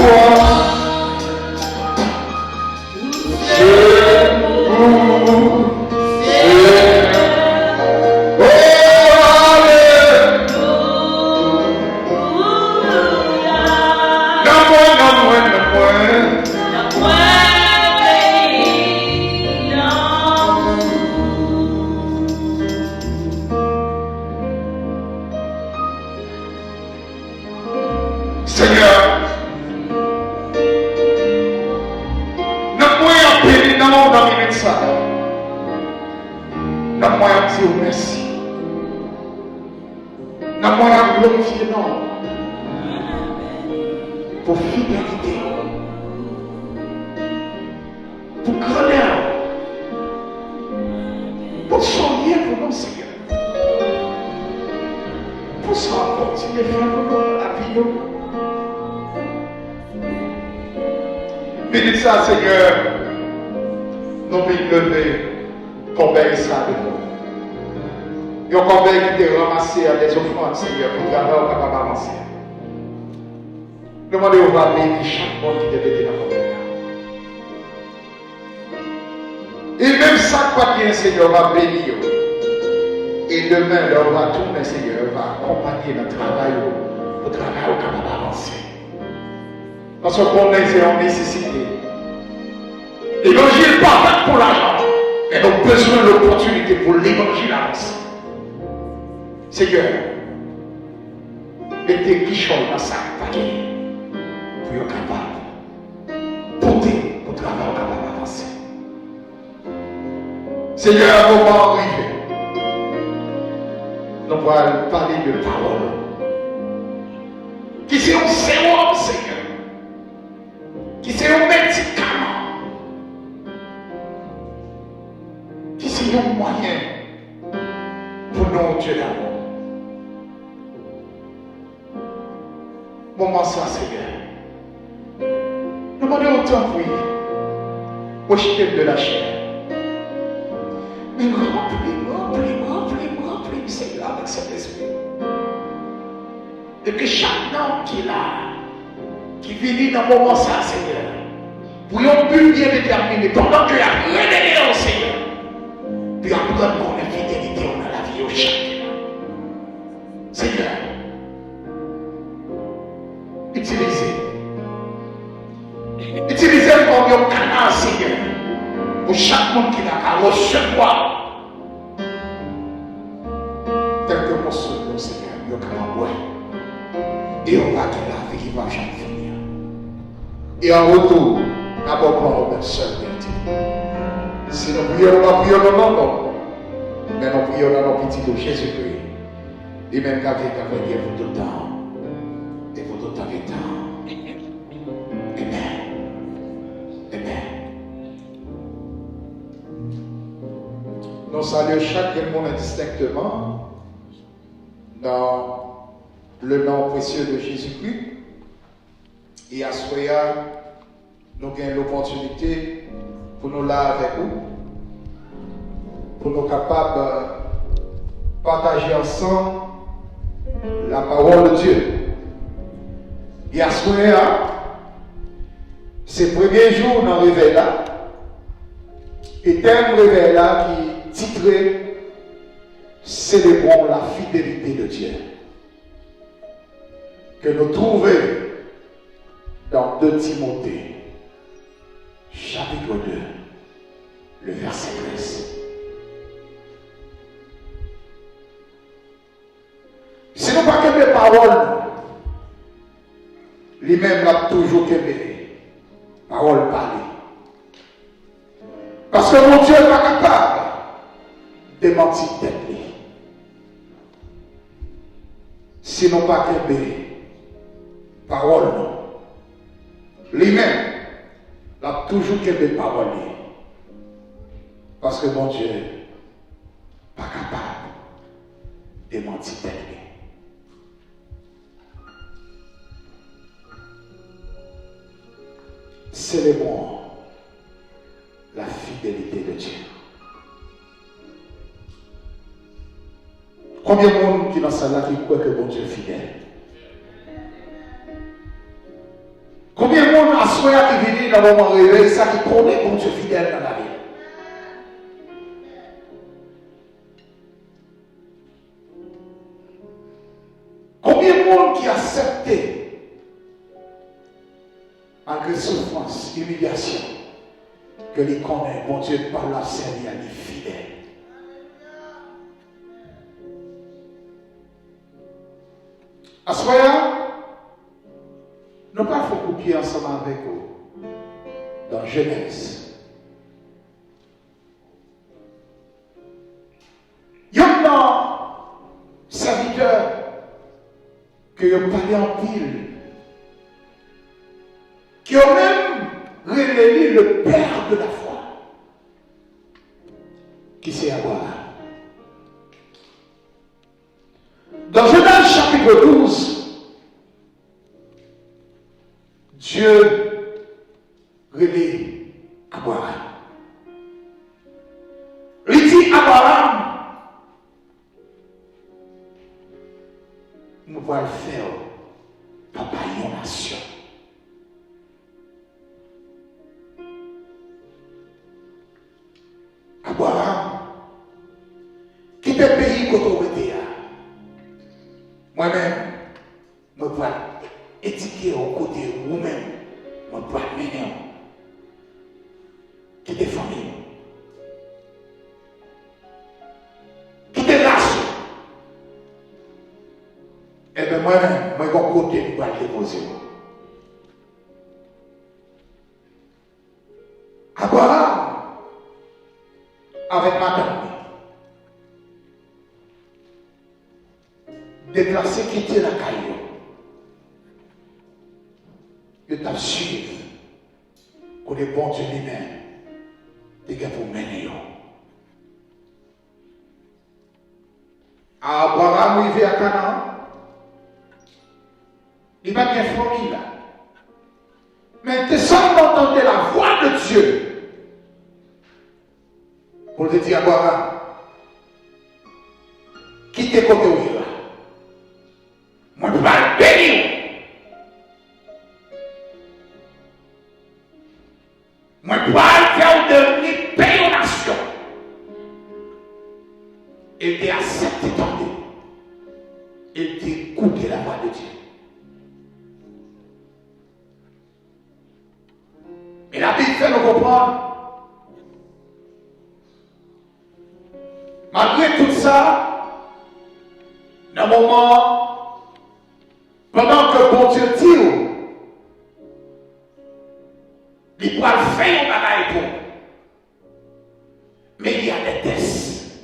se pou Senyè. Oh, alelouya. Nan mwen, nan mwen, nan mwen. Senyè, nanm mwen ap beni non w nan minit sa a. Nanm mwen ap di w mèsi. Nanm mwen ap glorifye non w pou fidelite w, pou grandè w, pou sa w ye pou nou, Senyè. Pou sa w kontinye fè pou nou nan lavi nou. Minit sa, Senyè, nou vin leve kòbèy sa devan w. Yon kòbèy ki te ranmase a dèzofrann, Senyè, pou travay w kapab avanse. Nou mande w va beni chak moun ki te mete nan kòbèy la. E menm sa k pa t gen, Senyè, w va beni yo. E demen, lè w va tounen, Senyè, w va akonpanye nan travay ou, pou travay ou kapab avanse. Paske w konnen se yon nesesite. Levanjil pa fèt pou lajan, men nou bezwen lopòtinite pou levanjil avanse. Senyè, mete kichòy nan sa k pa genyen, pou yo kapab pote, pou travay ou kapab avanse. Senyè, moman an rive. Nou pral pale de pawòl ou, ki se yon sewòm, Senyè, ki se yon medikaman, ki se yon mwayen pou nou, Dye damou. Moman sa, Senyè, nou mande w, tanpri, rejte m de la chè. Men ranpli m, ranpli m, ranpli m, ranpli m, Senyè, avèk Sentespri. E ke chak nanm ki la, ki vini nan moman sa, Senyè, pou yon bi byen detèmine, pandan ke y ap reveye yo, Senyè, pou y aprann konnen fidelite w nan lavi yo chak. Senyè, itilize. Itilize m kòm yon kanal, Senyè, pou chak moun ki la ka resevwa. Tèl ke mòso dlo, Senyè, yo kapab bwè. E yo va gen lavi ki p ap janm fini an. E an retou, n a ba w glwa ou menm sèl merite. Si nou priye, nou pa priye nan non lòm, men nou priye nan non Pitit ou, Jezikri. Li menm k ap viv, k ap renye pou tout tan, e pou tout tan ki tan. Amèn. Amèn. Nou salye chak grenn moun endistenkteman nan le nom précieux de Jésus-Christ. E aswè a, nou gen lopòtinite pou nou la avèk ou, pou nou kapab, euh, pataje ansanm la parole de Dieu. E aswè a, se premye jou nan revèy la, e tèm revèy la ki titre Célébrons la fidélité de Dieu, ke nou twouve dans deux Timothée, chapitre deux, le verset treize. Si nou pa kenbe pawòl nou, li menm l ap toujou kenbe pawòl pa li. Paske Bondye pa kapab demanti tèt li. Si nou pa kenbe pawòl nou, li menm, l ap toujou kenbe pawòl li. Paske Bondye pa kapab demanti tèt li. Célébrons la fidélité de Dieu. Konbyen moun ki nan sal la ki kwè ke Bondye fidèl? Konbyen moun aswè a ki vini nan moman revèy sa ki konnen Bondye fidèl nan lavi l? Konbyen moun ki aksepte, malgre soufrans, imilyasyon, ke li konnen Bondye pa l ap sèvi a li fidèl? Aswè a, nou pral fè koupye ansanm avèk ou nan Jenèz. Yonn nan sèvitè ke yo pale anpil, ke yo menm rele li le père de la foi, ki se Abraram. Dans Genèse chapitre douze, Dye rele Abraram. Li di Abraram, "Mwen pral fè w papa yon nasyon." Abraram, kite peyi kote w rete a. Mwen menm, mwen pral endike w kote ou menm, mwen pral mennen w. Kite fanmi w. Kite ras ou. Ebyen, mwen menm, mwen gon kote m pral depoze w. Abraram avèk madanm li deplase kite lakay yo. Yo t ap swiv kote Bondye li menm te gen pou mennen yo. Abraram rive a Kanaan, li pa t gen fanmi la. Men te sèlman tande la voix de Dieu pou l te di Abraram, "Kite kote w ye a. Mwen pral beni w. Mwen pral fè w devni pè yon nasyon." E l te aksepte tande. E l te koute lavwa de Dye. Men Labib fè nou konprann, malgre tout sa, nan moman, pandan ke Bondye di w li pral fè yon bagay pou ou, men il y a des tests.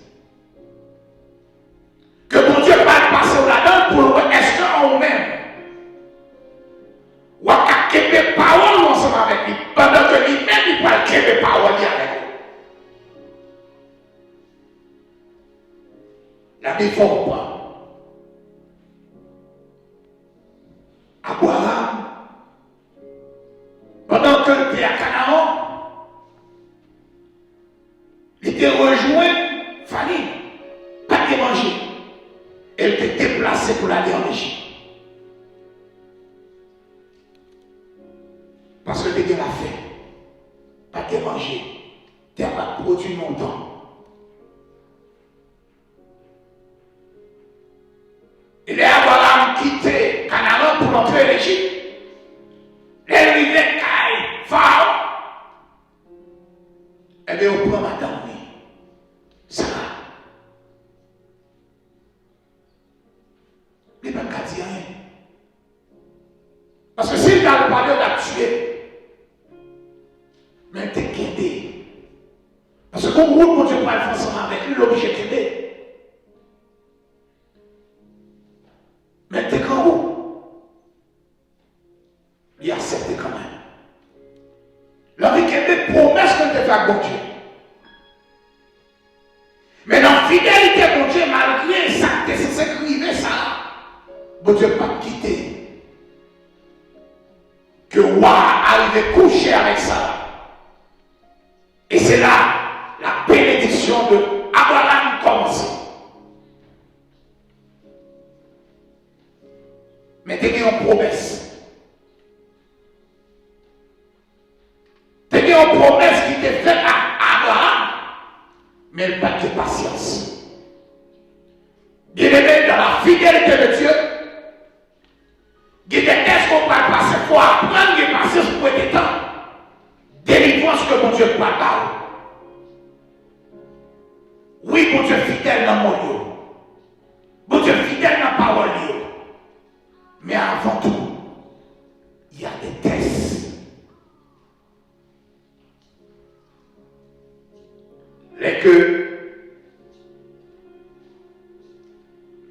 Ke Bondye pral pase w ladan l pou l wè èske an ou menm w ap ka kenbe pawòl ou ansanm avèk li, pandan ke li menm li pral kenbe pawòl li avèk ou. Labib fè w konprann. Abraram, pandan ke l te a Kanaan, li te rejwenn fanmi l, pa t gen manje, e l te deplase pou l ale ann Ejip. Paske l te gen lafen, pa t gen manje, tè a pa t pwodui lontan. E lè Abraram kite Kanaan pou l antre Lejip, lè l rive kay Farawon, ebyen, yo pran madanm li, Sara. Li pa t ka di anyen. Paske si l t al pale, yo t ap tiye l. Men l te kenbe. Paske gon wout Bondye pral fè ansanm avèk li, l oblije kenbe. Men l te grangou. Li aksepte kanmenm. L anvi kenbe pwomès ke l te fè ak Bondye. Men nan fidelite Bondye, malgre sa k te sanse rive Sara, Bondye pa t kite ke wa a rive kouche avèk Sara. E se la, la benediksyon de Abraram kòmanse. Men te gen yon pwomès. Yon pwomès ki te fèt a Abraram, men l pa t gen pasyans. Bien-aimé, dans la fidélité de Dieu, gen de tès ke w pral pase, fò w aprann gen pasyans pou w rete tann delivrans ke Bondye pral ba w. Wi, Bondye fidèl nan mo l yo. Bondye fidèl nan pawòl li yo. Men avan tou, il y a des tests. Lè ke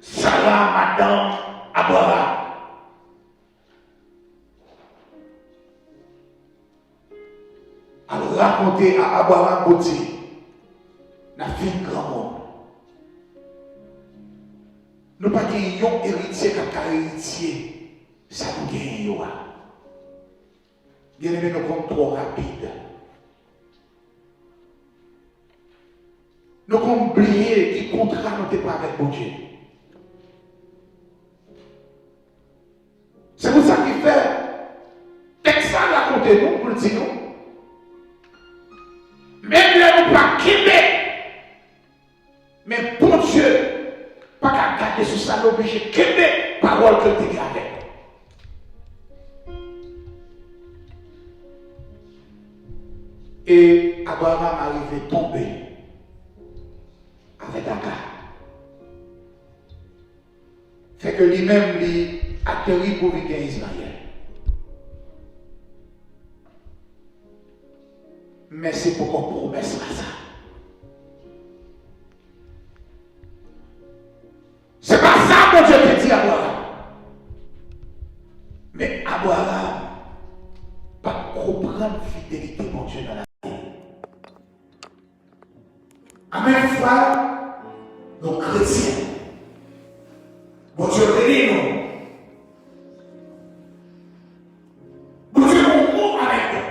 Sara, madanm Abraram, al rakonte a Abraram, Bondye, n ap vin granmoun. Nou pa gen yon eritye k ap ka eritye sa nou genyen yo a. Bien-aimé, nou konn twò rapid. Nou konn bliye ki kontra nou te pran avèk Bondye. Se pou sa ki fè tèks sa rakonte nou, pou l di nou, menm lè nou pa kenbe, men Bondye pa ka gade sou sa, l oblije kenbe pawòl ke l te gen avè l. E Abraram arive tonbe avèk Aga. Fè ke li menm, li ateri pou vin gen Izmayèl. Men se poko pwomès la sa. Se pa sa Bondye te di Abraram. Men Abraram pa t konprann fidelite Bondye nan lavi l. Anmenm fwa nou kretyen, Bondye rele nou. Bondye gon mo avèk nou.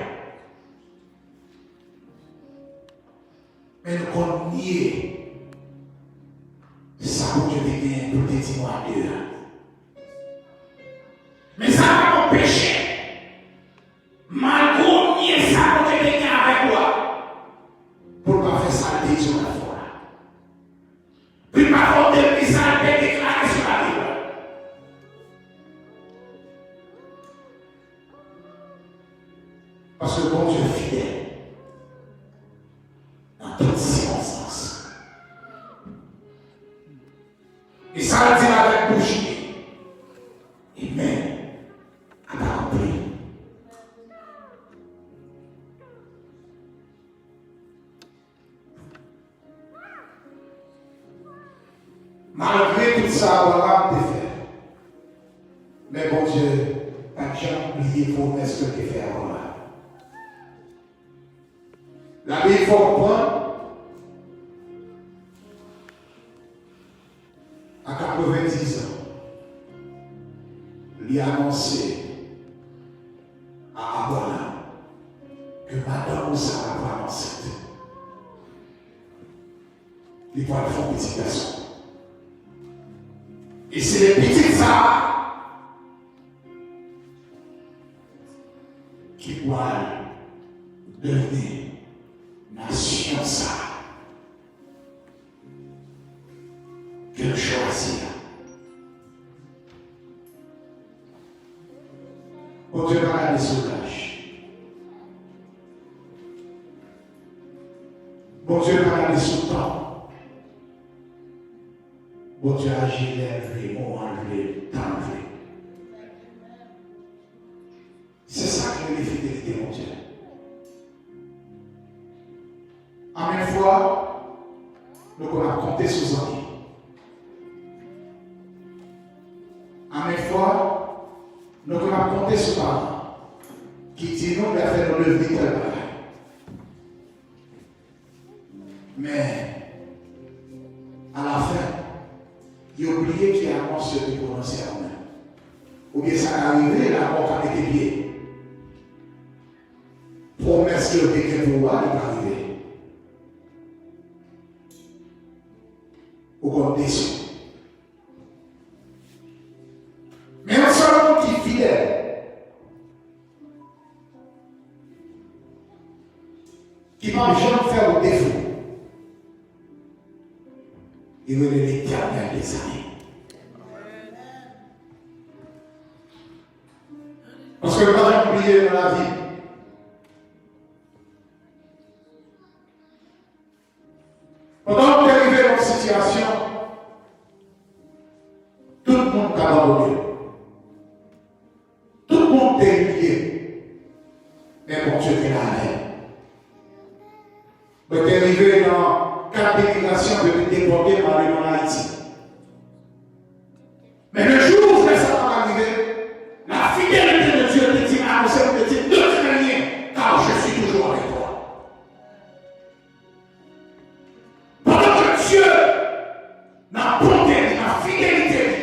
Men nou konn nye sa Bondye te genyen pou l te di nou a de a. Men sa pa anpeche, malgre w nye sa Bondye te gen avèk ou a, pou l pa fè sa l te di w nan fwa a. Pou l pa fè w devni sa l te deklare sou lavi w la. Paske Bondye fidèl nan tout sikonstans. E sa l di l avèk bouch li, amen, ap akonpli. Malgre tout sa Abraram te fè, men Bondye pa t janm bliye pwomès ke l te fè Abraram. Labib fè w konprann, a katrevendiz an, li anonse a Abraram ke madanm ou Sara pral ansent. Li pral fè yon pitit gason. E se pitit sa a ki pral devni nasyon sa a ke l chwazi a. Bondye pa gade sou laj. Bondye pa gade sou tan. Bondye aji lè l vle, moman l vle, tan l vle. Se sa ki rele fidelite Bondye. Anmenm fwa, nou konn ap konte sou zanmi. Anmenm fwa, nou konn ap konte sou paran ki di nou y ap fè nou devni tèl bagay. Men, alafen, yo bliye ki anons yo te pwononse a ou menm. Oubyen sa ka rive, lanmò ka mete pye. Pwomès ke yo te gen pou ou a, li pa rive. Ou konn desi w. Men yon sèl moun ki fidèl, ki p ap janm fè w defo, li rele Letènèl dèzame. Paske l pa janm bliye nan lavi. Pandan w te rive nan yon sitiyasyon, tout moun t abandone w. Tout moun te imilye w. Men Bondye te la avè w. Mwen te rive nan kat imigrasyon, yo te depòte m ale nan Ayiti. Men le jou ke sa t ap rive, la fidélité de Dieu te di m, anonse m, te di m, ne crains rien, car je suis toujours avec toi. Pandan ke Dye, nan bonte li, nan fidelite li,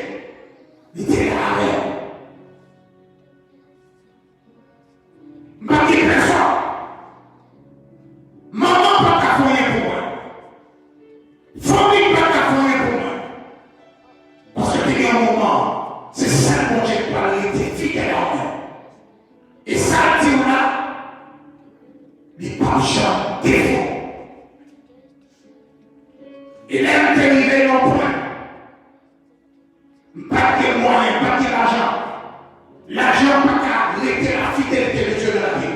li te la avè m. M pa t gen pèsòn. Manman pa t ka fè anyen pou mwen. Fanmi pa t ka fè anyen pou mwen. Paske te gen yon moman, se sèl Bondye ki pral rete fidèl a mwen. E sa l di w la, li p ap janm defo. E lè m te rive nan yon pwen, m pa t gen mwayen, m pa t gen lajan. Lajan pa ka rete la fidélité de Dieu nan lavi w.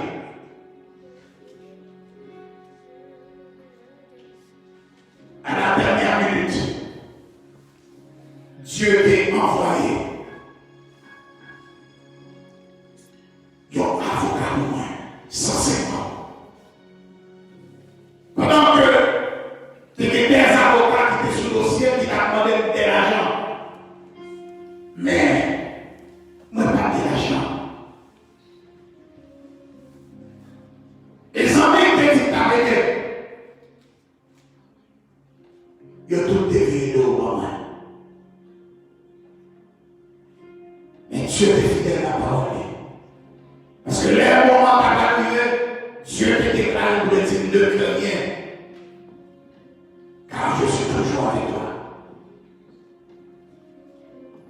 À la dernière minute, Dye te anvoye yon avoka pou mwen, san senkant. Pandan ke te gen de avoka ki te sou dosye m, ki t ap mande m de lajan. Men, mwen pa t gen lajan. E zanmi m te di m t ap ede m. Yo tout te vin ede w ban mwen. Men Dye te fidèl nan pawòl li. Paske lè moman an ta pral rive, Dye te deklare l pou l di m, ne crains rien, car je suis toujours avec toi.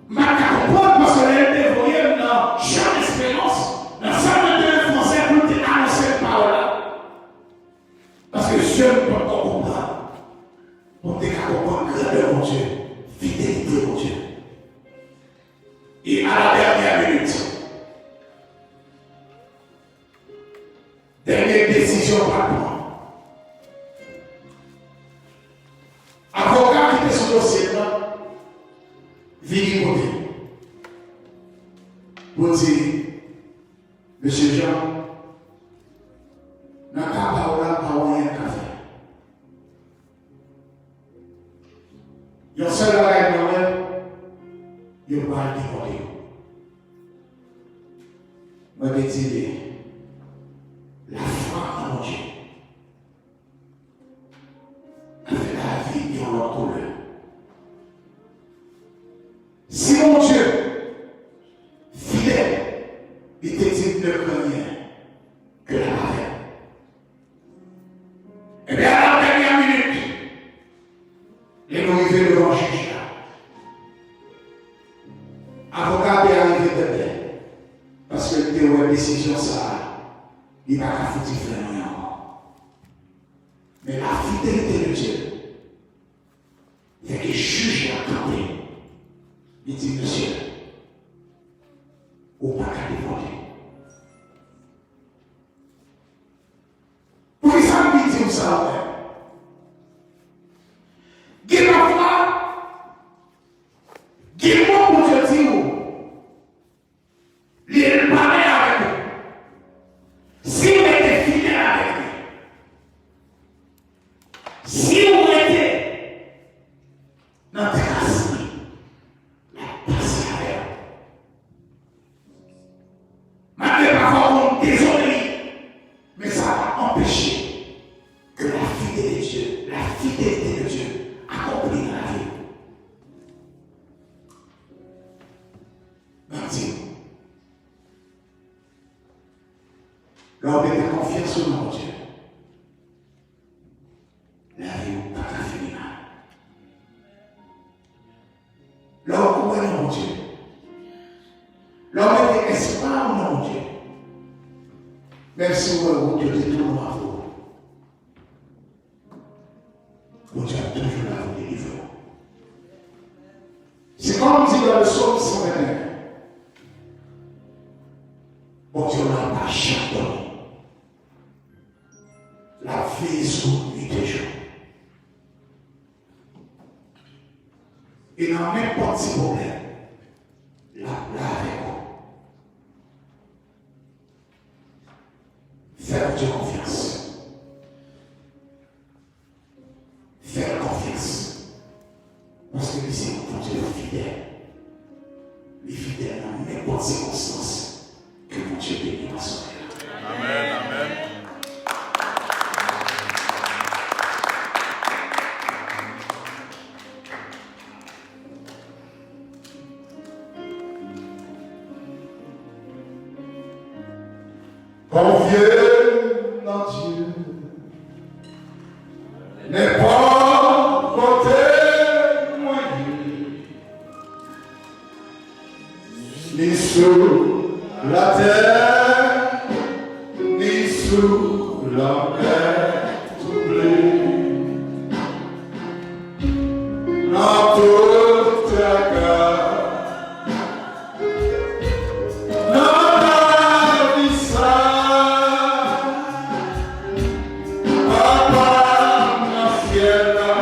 M pa t ka konprann, paske lè l te voye m nan Jan Esperans, nan San Antoni Fransè, pou l te anonse m pawòl la. Paske zye m poko konprann. Pou m te ka konprann grandè Bondye, fidelite Bondye. E à la dernière minute, dènye desizyon pral pran. Avoka ki te sou dosye m nan vini kote m pou di, Mesye Jean, nan ka pa w la, pa w anyen ka fè. Yon sèl bagay mwen wè, yo pral depòte w. Mwen te di li, lafwa an Bondye. Afè lavi gen yon lòt koulè. Si Bondye fidèl, li te di m, ne crains rien, ke l ap avè m. Ebyen, à la dernière minute, lè nou rive devan jij la, avoka a te arive tèt dèyè, paske l te wè desizyon sa a, li pa ka fouti fè anyen ankò. Men la fidélité de Dieu fè ke jij la kanpe. Li di, mesye, ou pa ka depòte. Poukisa m vin di w sa, ou menm? Gen pafwa, gen mo Bondye di w, li pale avèk ou. Si w rete fidèl avèk li, si w rete nan tras li, l ap pase avè w. Malgre pafwa w konn dezobeyi, men sa pa anpeche ke la fidélité de Dieu, la fidélité de Dieu akonpli nan lavi w. Ban m di w, lè w mete konfyans ou nan Bondye, lavi w pa ka fini mal. Lè w kwè nan Bondye, lè w mete espwa w nan Bondye, menm si w wè wout yo te tou nwa pou ou, dòmi. L ap veye sou ou nuit e jou. E nan nenpòt ti pwoblèm, l ap la avèk ou. Fè Bondye konfyans. Fè l konfyans. Paske li se yon Bondye fidèl. Li fidèl nan nenpòt sikonstans. Ke Bondye beni w aswè a. Amèn, amèn. Konfye nan Dye, nenpòt kote mwen ye, ni sou latè, ni sou lanmè twouble. Nan tout traka, nan lavi sa, Papa m nan syèl la,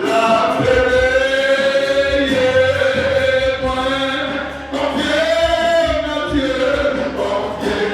l ap veye mwen. Konfye nan Dye, konfye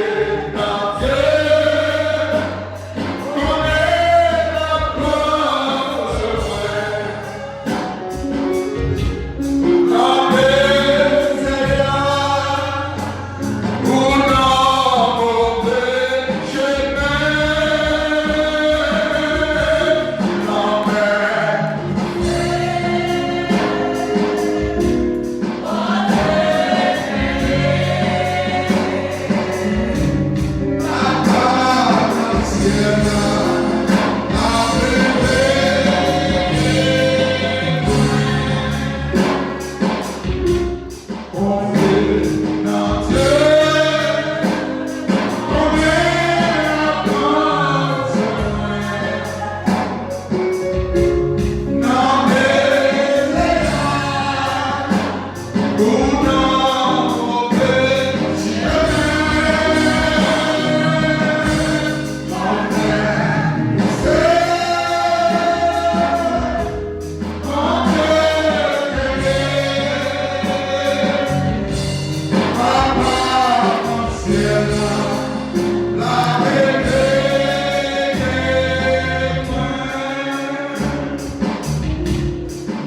nan Dye.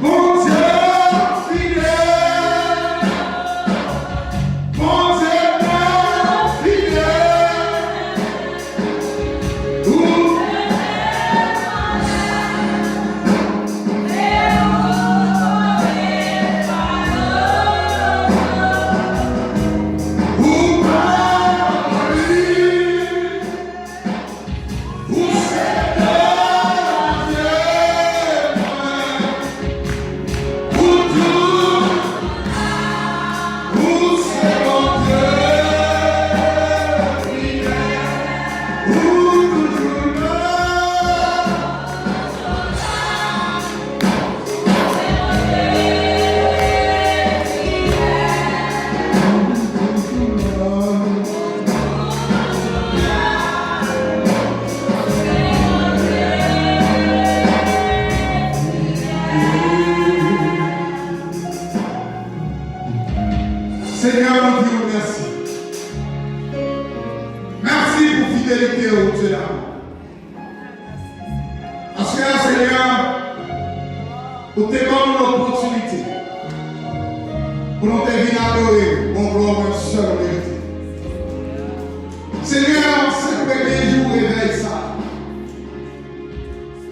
Bondye fidèl, Bondye mwen fidèl. Senyè, nou di w mèsi. Mèsi pou fidelite w, Dye d'amour. Paske, Senyè, ou te ban nou lòpòtinite pou nou te vin adore w, bon glwa ou menm sèl ou merite. Senyè, se premye jou revèy sa.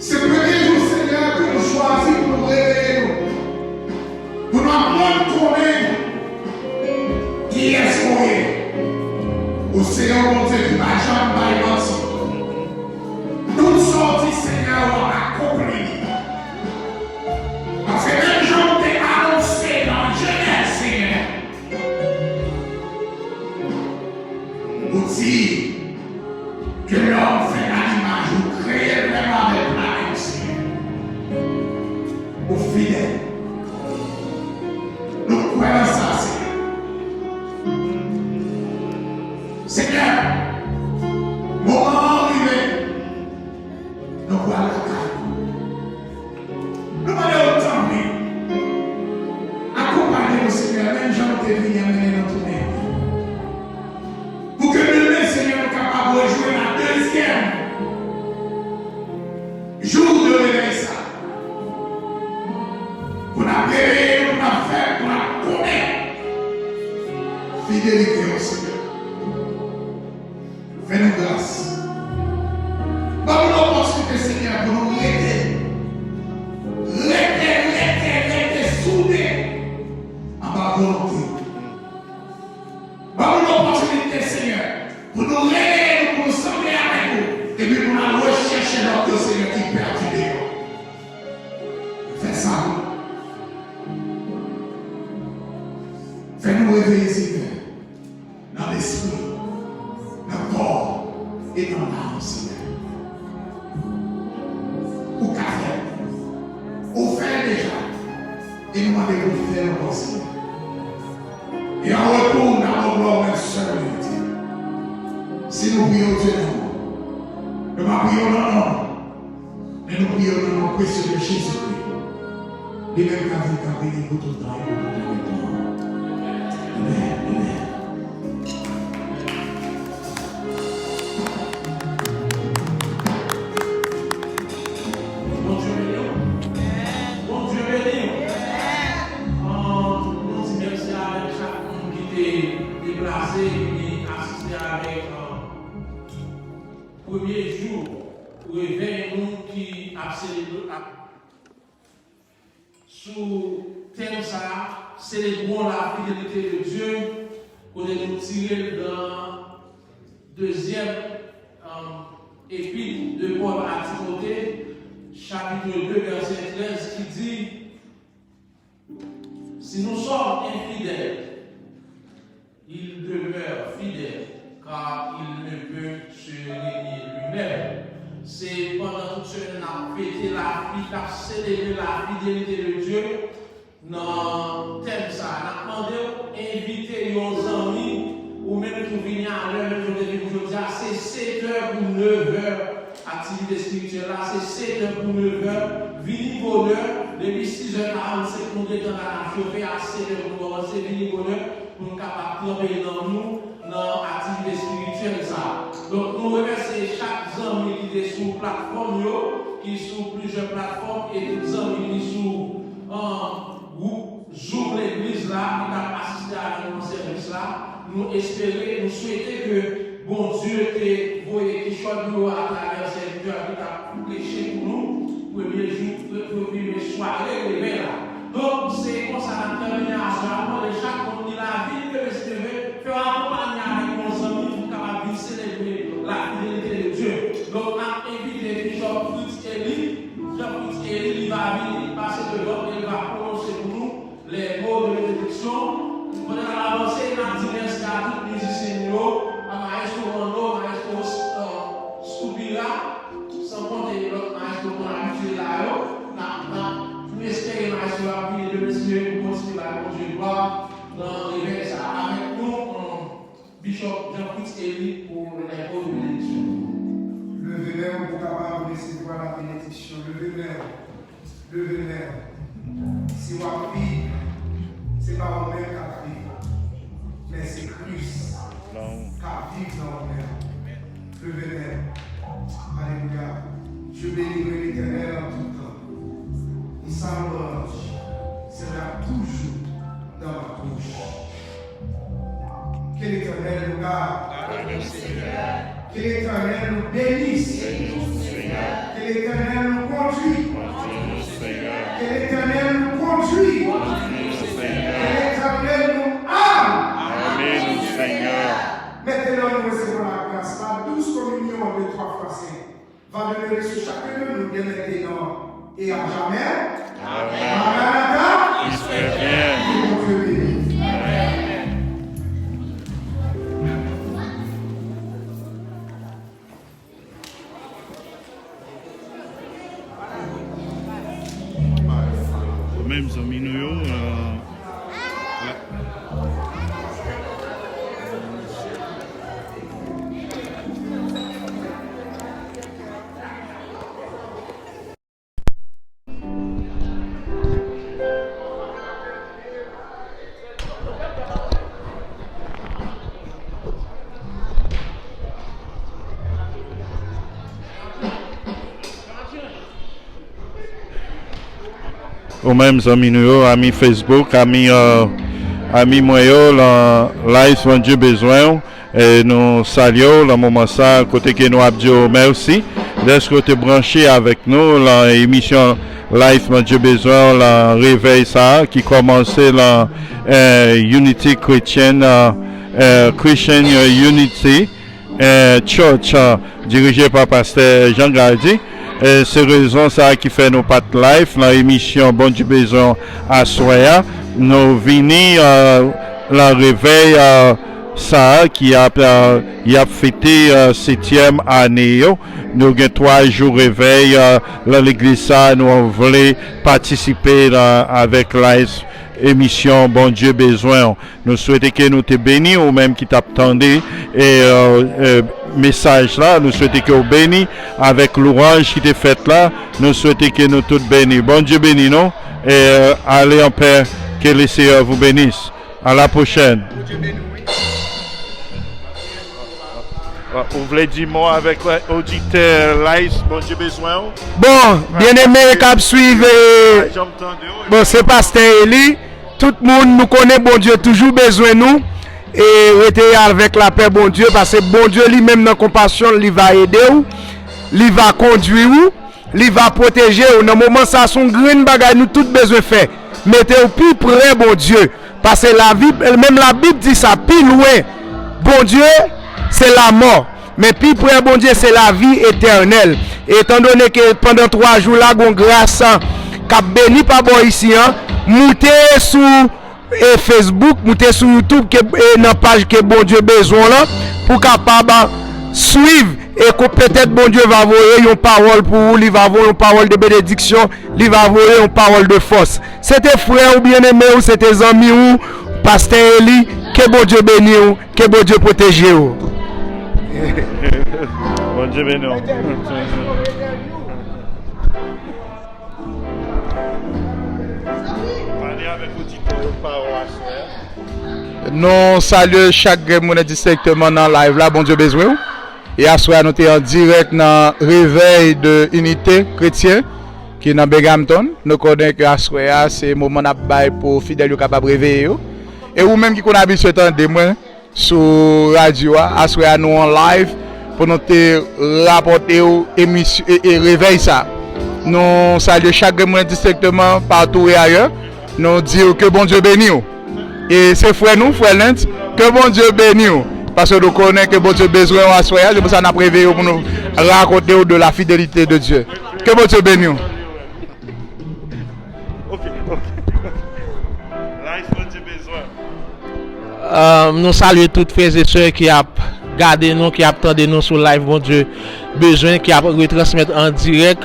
Se premye jou, Senyè, ke nou chwazi pou nou reveye nou, pou nou aprann konnen kiyès ou ye. Ou se yon Bondye ki pa janm bay manti. Tout sa w di, Senyè, w ap akonpli li. Paske menm jan w te anonse nan Jenèz, Senyè, ou di, que l'homme fait à l'image ou, kreye l menm avèk lamen, Senyè. Ou fidèl. Nou kwè nan sa, Senyè. Senyè, Fè nou gras. Ban nou lòpòtinite, Senyè, pou nou rete, rete, rete, rete soude anba volonte w. Ban nou lòpòtinite, Senyè, pou nou reveye nou, pou nou sanble avèk ou, epi pou n al rechèche lòt yo, Senyè, ki pèdi deyò. Fè sa pou nou. Fè nou reveye, Senyè, nan lespri, nan kò e nan nanm, Senyè. Ou ka fè l. Ou fè l deja. E nou mande pou w fè l ankò, Senyè. E an retou, n ap rann glwa ou menm sèl ou, Bondye. Si nou priye w, Dye nan nou, nou pa priye w nan nonm, men nou priye w nan non presye de Jezikri. Li menm k ap viv, k ap beni pou tout tan e pou tout tan dè tan. Amèn, amèn. Bondye beni w. Bondye beni w. An, nou di mèsi avèk chak moun ki te deplase, ki vin asiste avèk, an, premye jou revèy nou ki ap selebre, ap sou tèm sa a, Célébrons la fidélité de Dieu, kote nou tire l nan dezyèm, um, epit de Pòl a Timote, chapit de, vèsè trèz, ki di, Si nous sommes infidèles, il demeure fidèle, car il ne peut se renier lui-même. Se pandan tout semèn n ap fete lafi, n ap selebre la fidélité de Dieu. Nan tèm sa a, n ap mande w envite yon zanmi, ou menm tou vini alè, menm jan w te vini jodi a, se setè pou nevè. Aktivite espirityèl la, se setè pou nevè. Vini bonè. Depi sizè karannsenk, nou gentan la n ap chofe. A setè pou nou kòmanse. Vini bonè pou nou kapab tranpe nanm nou nan aktivite espirityèl sa a. Donk, nou remèsye chak zanmi ki te sou platfòm yo, ki sou plizyè platfòm, e tout zanmi ki sou, an, gwoup Zoom legliz la, ki t ap asiste avèk nou nan sèvis la. Nou espere, nou swete ke Bondye te voye kichòt li yo atravè sèvitè a ki t ap preche pou nou premye jou, pre-, premye sware revèy la. Donk, se konsa n ap tèmine aswè a. Mwen mande chak moun ki la vin leve, se leve, fè w akonpanye avèk yon zanmi pou w kapab vin selebre la fidélité de Dieu. Donk, n ap envite Bishop Fritz Eli, Bishop Fritz Eli, li va vini, pase devan, e li va pwononse pou nou les mots de bénédiction. Pandan n ap avanse, n ap di mèsi a tout mizisyen nou yo, a Maestro Rando, Maestro, euh, Scoopy la, san konte lòt maestro nou abitye la yo. N ap, n ap, nou espere maestro yo ap vini demen si Dye vle pou kontinye bay Bondye glwa nan revèy sa a. Avèk nou, euh, Bishop Jean Fritz Eli pou les mots de bénédiction. Leve men w pou w kapab resevwa la benediksyon. Leve men w. Leve men w. Si w ap viv, se pa ou menm k ap viv, men se Kris k ap viv nan ou menm. Leve men w. Alelouya. Je bénirai l'Éternel en tout temps, et sa louange sera toujours dans ma bouche. Que l'Éternel nous garde. Que l'Éternel nous bénisse. Que l'Éternel nous conduit. Que l'Éternel nous conduit. Que l'Éternel nous arme. Mete nan nou resevwa lagras la, dous kominyon de twa fwa sen va demere sou chakun de nou dè mentnan e a jamè. Amèn. Maranata. Kris revyen. Ke Bondye beni. Amèn. Menm zanmi nou yo, euh, Ou menm, zanmi nou yo, ami Facebook, ami, euh, ami mwen yo, lan live Bondye bezwen w. E nou salye w nan moman sa, kote ke nou ap di w mèsi dèske w te branche avèk nou nan emisyon Life Bondye Bezwen w lan revèy sa a ki kòmanse nan, eh, Unity Christian, eh, eh, Christian Unity, eh, Church, eh, dirije pa pastè Jean Gardy. E se rezon sa a ki fè nou pa t live nan emisyon Bondye Bezwen w aswè a. Nou vini, eh, nan revèy, eh, sa a ki ap, eh, y ap fete, eh, setyèm ane yo. Nou gen twa jou revèy, eh, nan legliz sa a. Nou vle patisipe nan, avèk live emisyon Bondye Bezwen w. Nou swete ke nou te beni, ou menm ki t ap tande, e, eh, eh, mesaj la. Nou swete ke w beni avèk lwanj ki te fèt la. Nou swete ke nou tout beni. Bondye beni nou. E, eh, allez en paix. Que le Seigneur vous bénisse. À la prochaine. Ou vle di mo avèk, eh, oditè Life Bondye Bezwen w? Bon, byeneme k ap swiv, eh, bon, se pastè Eli. Tout moun, nou konnen Bondye toujou bezwen nou. E rete avèk lapè Bondye, paske Bondye li menm nan konpasyon l, li va ede w, li va kondui w, li va pwoteje w. Nan moman sa, se yon grenn bagay nou tout bezwen fè. Mete w pi pre Bondye. Paske lavi, menm Labib di sa, pi lwen Bondye, se lamò. Men pi pre Bondye, se lavi etènèl. Etandone ke pandan twa jou la, gon gras k ap beni pa bò isi an, moute sou, e, Facebook, moute sou YouTube, ke, e, nan paj Ke Bondye Bezwen w lan, pou kapab swiv, e ko-, petèt Bondye va voye yon pawòl pou ou, li va voye yon pawòl de benediksyon, li va voye yon pawòl de fòs. Se te frè ou byeneme w, se te zanmi ou, pastè Eli, ke Bondye beni w, ke Bondye pwoteje w. Bondye beni w. Pale avèk oditè yo pa w aswè a. Nou salye chak grenn moun endistenkteman nan live la, Bondye bezwen w. E aswè a nou te an dirèk nan Réveil de Unité Chrétien ki nan Binghamton. Nou konnen ke aswè a se moman n ap bay pou fidèl yo kapab reveye yo. E ou menm ki konn abitye tande mwen sou radyo a, aswè a nou an live pou nou te rapòte w emisy-, e, e, revèy sa. Nou salye chak grenn moun endistenkteman, partou e ayè. Nou di w ke Bondye beni w. E se frè nou, frè Lens, ke Bondye beni w. Paske nou konnen ke Bondye bezwen w aswè a, se pou sa n ap reveye w pou nou rakonte w de la fidélité de Dieu. Ke Bondye beni w. Ok, ok. Life Bondye bezwen. Euh, nou salye tout frè e sè ki ap gade nou, ki ap tande nou sou live Bondye bezwen, ki ap retransmèt an dirèk,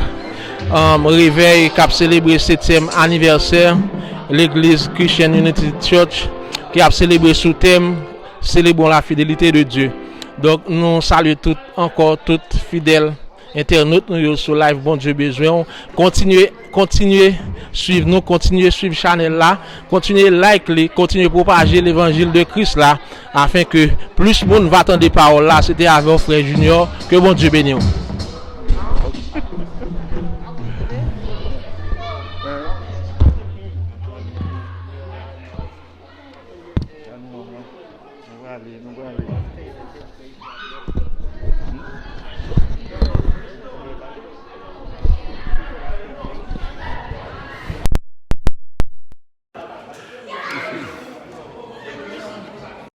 euh, revèy k ap selebre setyèm anivèsè legliz Christian Unity Church, ki ap selebre sou tèm Célébrons la fidélité de Dieu. Donk, nou salye tout, ankò tout fidèl entènot nou yo sou live Bondye bezwen w. Kontinye, kontinye swiv nou, kontinye swiv chanèl la, kontinye like li, kontinye pwopaje levanjil de Kris la, afin ke plis moun va tande pawòl la. Se te avè w, frè Junior. Ke Bondye beni w. Nou prale, nou prale.